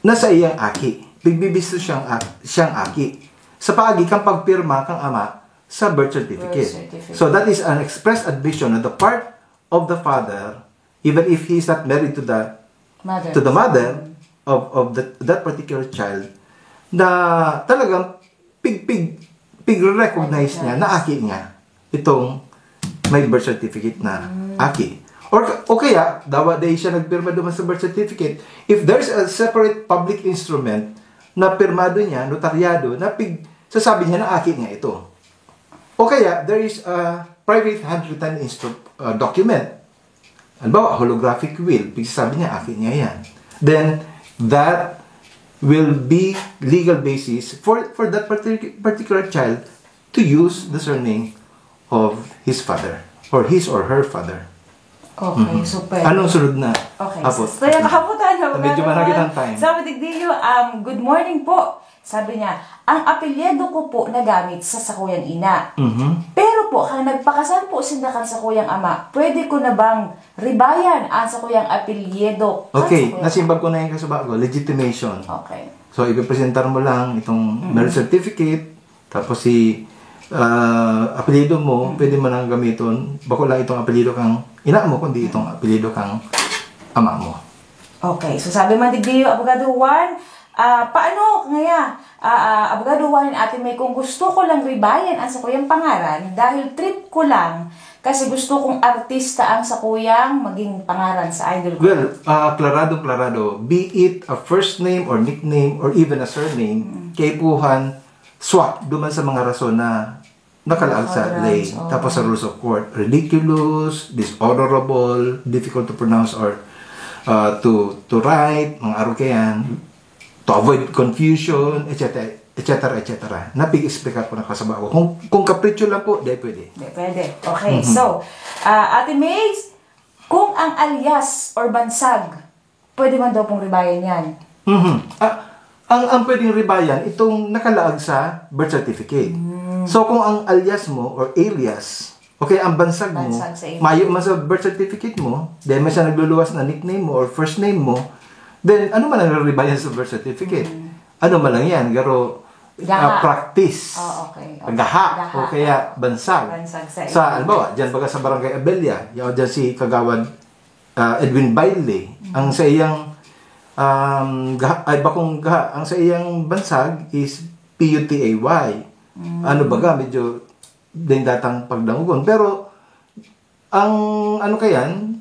na sa iyang aki. Pigbibisto siyang, a- siyang aki. Sa paagi kang pagpirma kang ama sa birth certificate. Birth certificate. So that is an express admission on the part of the father, even if he is not married to the Mother. to the mother of, of the, that particular child, na talagang pig, pig, pig-recognize niya na aki niya itong may birth certificate na aki. Or, o kaya, dawa dahil siya nagpirma duman sa birth certificate, if there's a separate public instrument na pirmado niya, notaryado, na pig, sasabi niya na aki niya ito. O kaya, there is a private handwritten instru- uh, document. Halimbawa, holographic will, pigsasabi niya, aki niya yan. Then, that will be legal basis for, for that partic- particular child to use the surname of his father or his or her father. Okay, so pwede. Anong sunod na? Okay, Apo. so, so yung kahapotan na Medyo maragit ang time. Sabi, Digdiyo, um, good morning po. Sabi niya, ang apelyido ko po nagamit sa sakuyang ina. Mhm. Pero po, kang nagpakasal po sinda kan sakuyang ama, pwede ko na bang ribayan ang sakuyang apelyido? kan Okay, sakuyang nasimbag ko na yung kasuba ko, legitimation. Okay. So, ipipresentar mo lang itong Mm. marriage certificate, tapos si ah, apelyido mo, Mm. pwede mo nang gamiton, bako lang itong apelyido kang ina mo, kundi itong apelyido kang ama mo. Okay, so sabi man digdi, Abogado Juan, ah, paano ngaya, ah, ah, Abogado Juan and Ate May, kung gusto ko lang ribayan ang sakuyang pangaran dahil trip ko lang kasi gusto kong artista ang sakuyang maging pangaran sa idol ko? Well, ah, klarado, klarado. Be it a first name or nickname or even a surname, kaipuhan, swak duman sa mga rason na nakalaag sa Nakalaag, lay, oo. tapos sa rules of court, ridiculous, dishonorable, difficult to pronounce or uh, to to write, mga arog kayan, to avoid confusion, et cetera, et cetera, et cetera. Napig-explicar ko na kasaba ko. Kung, kung kapritso lang po, di pwede. Di pwede. Okay, Mhm. so, ah, Ate Mays, kung ang alias or bansag, pwede man daw pong ribayan yan. Mhm. Ah, ang, ang pwedeng ribayan, itong nakalaag sa birth certificate. Hmm. So, kung ang alias mo or alias, okay, ang bansag mo, Bansag sa imo. mayo man sa birth certificate mo, dahil man siya nagluluwas na nickname mo or first name mo, then ano man ang ribayan sa birth certificate? Hmm. Ano man lang yan, garo Gaha. ah, practice. Oh, okay. Okay. Gaha, Gaha. o kaya bansag. Bansag sa Sa, imo. halimbawa, dyan baga sa Barangay Abella, yaw dyan si Kagawad ah, Edwin Baile, ang sa iyang, um, gaha, ay, bakong gaha, ang sa iyang bansag is P U T A Y. Ano baga, medyo din datang pagdangogon. Pero, ang ano kayan,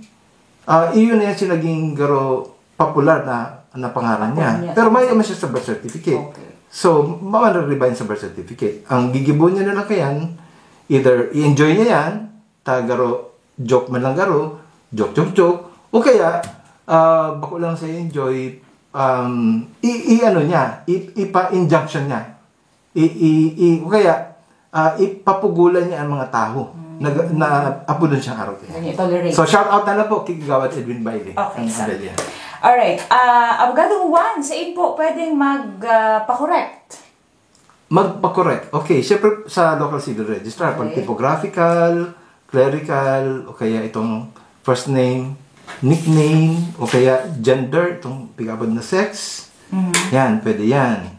ah, iyon na yan siya naging garo popular na, na pangaran niya. Apo niya. Pero may naman siya sa birth certificate. Okay. So, maman rebind sa birth certificate. Ang gigibo niya na lang kayan, Either i-enjoy niya yan, ta garo, joke man lang garo, joke, joke, joke, o kaya, ah, bako lang sa enjoy, um, i, i ano niya, i, ipa-injunction niya. I, i, i, o kaya, ah, ipapugulan niya ang mga tao na, na apodon siyang aroke. Ganyan, tolerate. So, shout out na lang po kay Kagawad Edwin Bailey. Okay, Ang sir. Abel yan. Alright. Ah, Abogado Juan, sain po pwedeng mag, ah, pa-correct? Magpa-correct. Okay, syempre sa local civil registrar, pag Okay. typographical, clerical, o kaya itong first name, nickname, o kaya gender, itong pigabad na sex. Yan, pwede yan.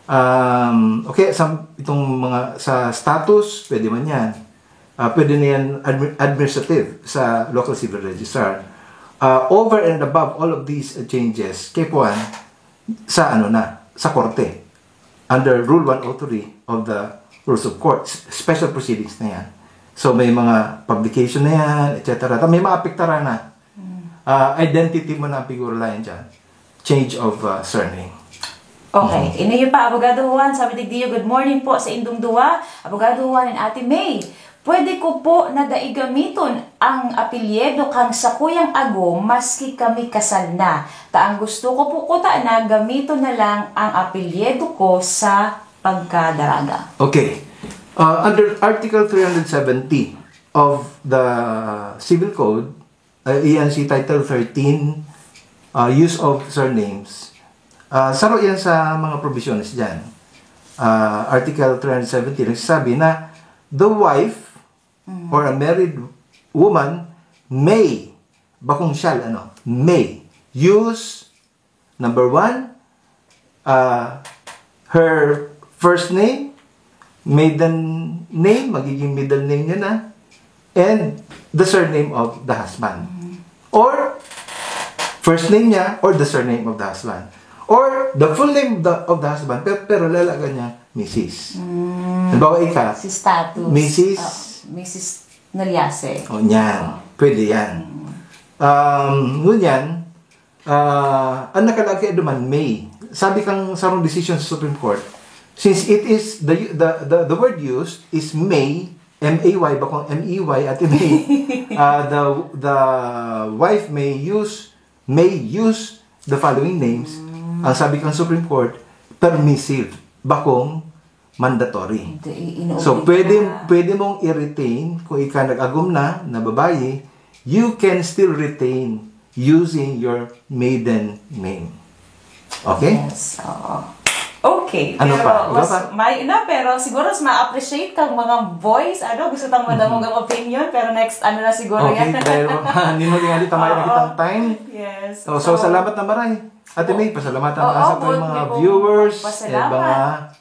Um, okay, sa, itong mga sa status, pwede man yan. Ah, pwede na yan admi- administrative sa local civil registrar. Ah, over and above all of these uh, changes, kay Puan, sa ano na, sa korte. Under Rule one oh three of the Rules of Court, s- special proceedings na yan. So may mga publication na yan, et cetera. Ta- May maapektaran na. Ah, identity mo na ang pigurulayan dyan. Change of ah, surname. Okay. Inayo pa, Abogado Juan, sabi digdiyo, "Good morning po sa indong duwa, Abogado Juan and Ate May. Pwede ko po na dai gamiton ang apelyido kang sakuyang agom maski kami kasal na. Ta ang gusto ko po kuta na gamiton na lang ang apelyido ko sa pagkadaraga." Okay. Uh, under Article three hundred seventy of the Civil Code, uh, iyan si Title thirteen, uh, use of surnames. Uh, saro yan sa mga provisions dyan. Uh, Article three hundred seventy nagsasabi na the wife or a married woman may, bakong shall, ano, may use, number one, uh, her first name, maiden name, magiging middle name niya na, and the surname of the husband. Or, first name niya or the surname of the husband. Or, the full name of the, of the husband, pero, pero lalagan niya, Missus Halimbawa, ika, Si status. Missus Ah, Missus Naliase. O, niyan. Pwede yan. Um, ngunyan, ah, ang nakalagay duman, may. Sabi kang sarong decision sa Supreme Court, since it is, the, the, the, the word used is may, M A Y, bakong M E Y, Ate May. Ah, the, the wife may use, may use the following names. Ang sabi kang Supreme Court, permissive, bakong mandatory. Hindi, i- inuoblig So, pwede, na. Pwede mong i-retain kung ika nag-agom na, na babae, you can still retain using your maiden name. Okay? Yes, oo. Okay, Ano pero pa? Iba mas, pa? May na, pero siguro mas ma-appreciate kang mga boys, ano, gusto tang madamog ang opinion, pero next, ano na siguro Okay, yan. Dahil hindi mo tingali, tamay na Oo. Kitang time. Yes. So, so, salamat na maray. Ate May, pasalamatan Oo, na sa ating good mga niyo pong viewers and pasalamat. Mga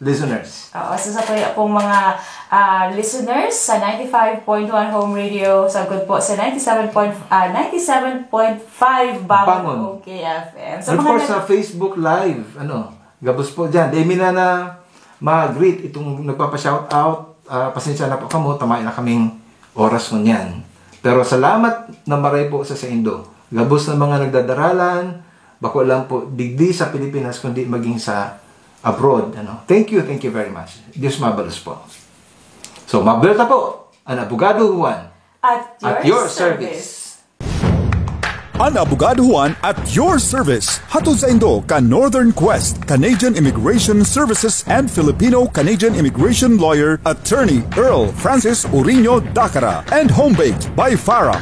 listeners. Oo, so sa kaya pong mga ah, listeners sa ninety-five point one Home Radio, sagkod po sa ninety-seven point, ah, ninety-seven point five Bangon, Bangon. Okay F M. So, And of mga course, nag- sa Facebook Live, ano, gabos po dyan. Dahil mina na mag-greet itong nagpapa-shout out, ah, pasensya na po kamo, tamay na kaming oras ngunyan. Pero salamat na maray po sa saindo. Gabos na mga nagdadaralan, bako lang po digdi sa Pilipinas, kundi maging sa abroad. Ano. Thank you, thank you very much. Diyos mabalos po. So, mabuelta po, ang Abogado Juan. At your, At your service. An Abogado Juan at your service. Hatod saindo kan Northern Quest, Canadian Immigration Services and Filipino-Canadian Immigration Lawyer, Attorney Earl Francis Uriño Dacara, and home baked by Farah.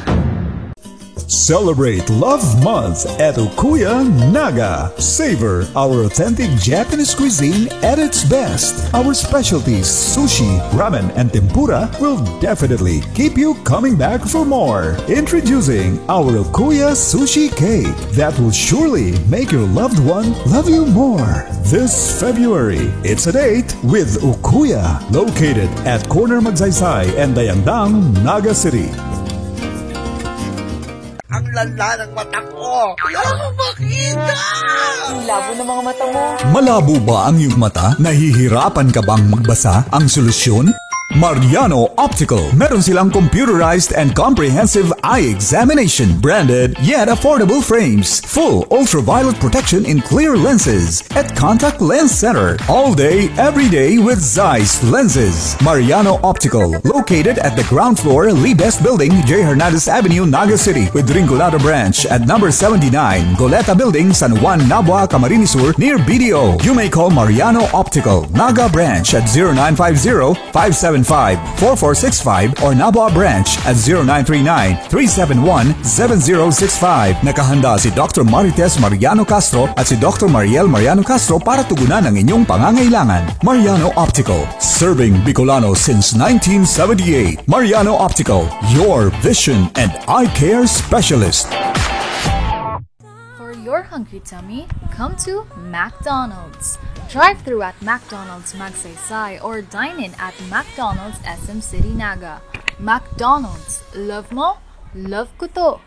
Celebrate Love Month at Okuya Naga. Savor our authentic Japanese cuisine at its best. Our specialties, sushi, ramen, and tempura, will definitely keep you coming back for more. Introducing our Okuya Sushi Cake that will surely make your loved one love you more. This February, it's a date with Okuya, located at Corner Magsaysay and Dayandang, Naga City. Ang lala ng mata ko. Wala akong makita! Ang labo ng mga mata mo. Malabo ba ang iyong mata? Nahihirapan ka bang magbasa? Ang solusyon? Mariano Optical. Meron silang computerized and comprehensive eye examination, branded yet affordable frames, full ultraviolet protection in clear lenses, at contact lens center all day, every day with Zeiss lenses. Mariano Optical, located at the ground floor, Libes Building, J Hernandez Avenue, Naga City, with Rinconada Branch at number seventy-nine, Goleta Building, San Juan, Nabua, Camarines Sur, near B D O. You may call Mariano Optical, Naga Branch at zero nine five zero, five seven five, four four six five or Nabua Branch at zero nine three nine, three seven one, seven zero six five. Nakahanda si Doctor Marites Mariano Castro at si Doctor Mariel Mariano Castro para tugunan ang inyong pangangailangan. Mariano Optical, serving Bicolano since nineteen seventy-eight. Mariano Optical, your vision and eye care specialist. For your hungry tummy, come to McDonald's. Drive through at McDonald's Magsaysay or dine in at McDonald's S M City Naga. McDonald's, love mo, love ko to.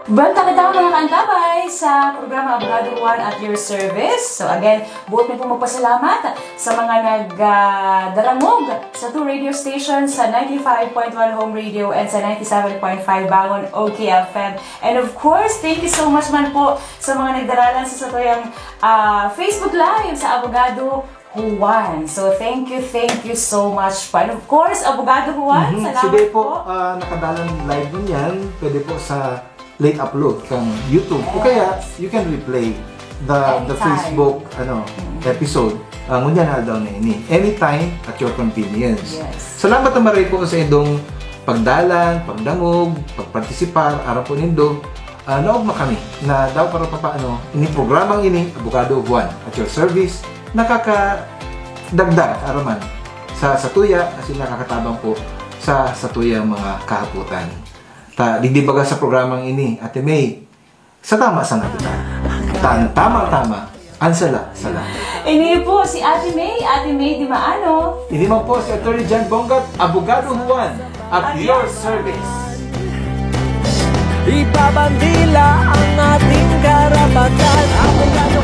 Bantang kita mga kaantabay sa programa Abogado Juan at your service. So again, buot mi pong magpasalamat sa mga nagdarangog sa two radio stations, sa ninety-five point one Home Radio and sa ninety-seven point five Bangon O K F M. And of course, thank you so much man po sa mga nagdaralan sa satuyang ah, Facebook Live sa Abogado Juan. So thank you, thank you so much po. And of course, Abogado Juan, Mhm. salamat Sige po, po. ah, nakadalan live ngunyan, pwede po sa late upload kang YouTube. O kaya, you can replay the the Anytime. Facebook ano episode. Ah, ngunyan na daw na ini. Anytime at your convenience. Yes. Salamat na maray po sa indong pagdalan, pagdangog, pagpartisipar, aram po nindo, ah, naogma kami na daw para papaano, ini programang ini, Abogado Juan, at your service, nakakadagdag kaaraman sa satuya, kasi nakakatabang po sa satuyang mga kahapotan. Ta, digdi baga sa programang ini, Ate May, sa tama sana kita. Tan, tama-tama, ang sala, sala. Ini po si Ate May, Ate May Di Maano. Ini man po si Attorney John Bongat, Abogado Juan, at your service. Ibabandila ang ating karapatan. Abogado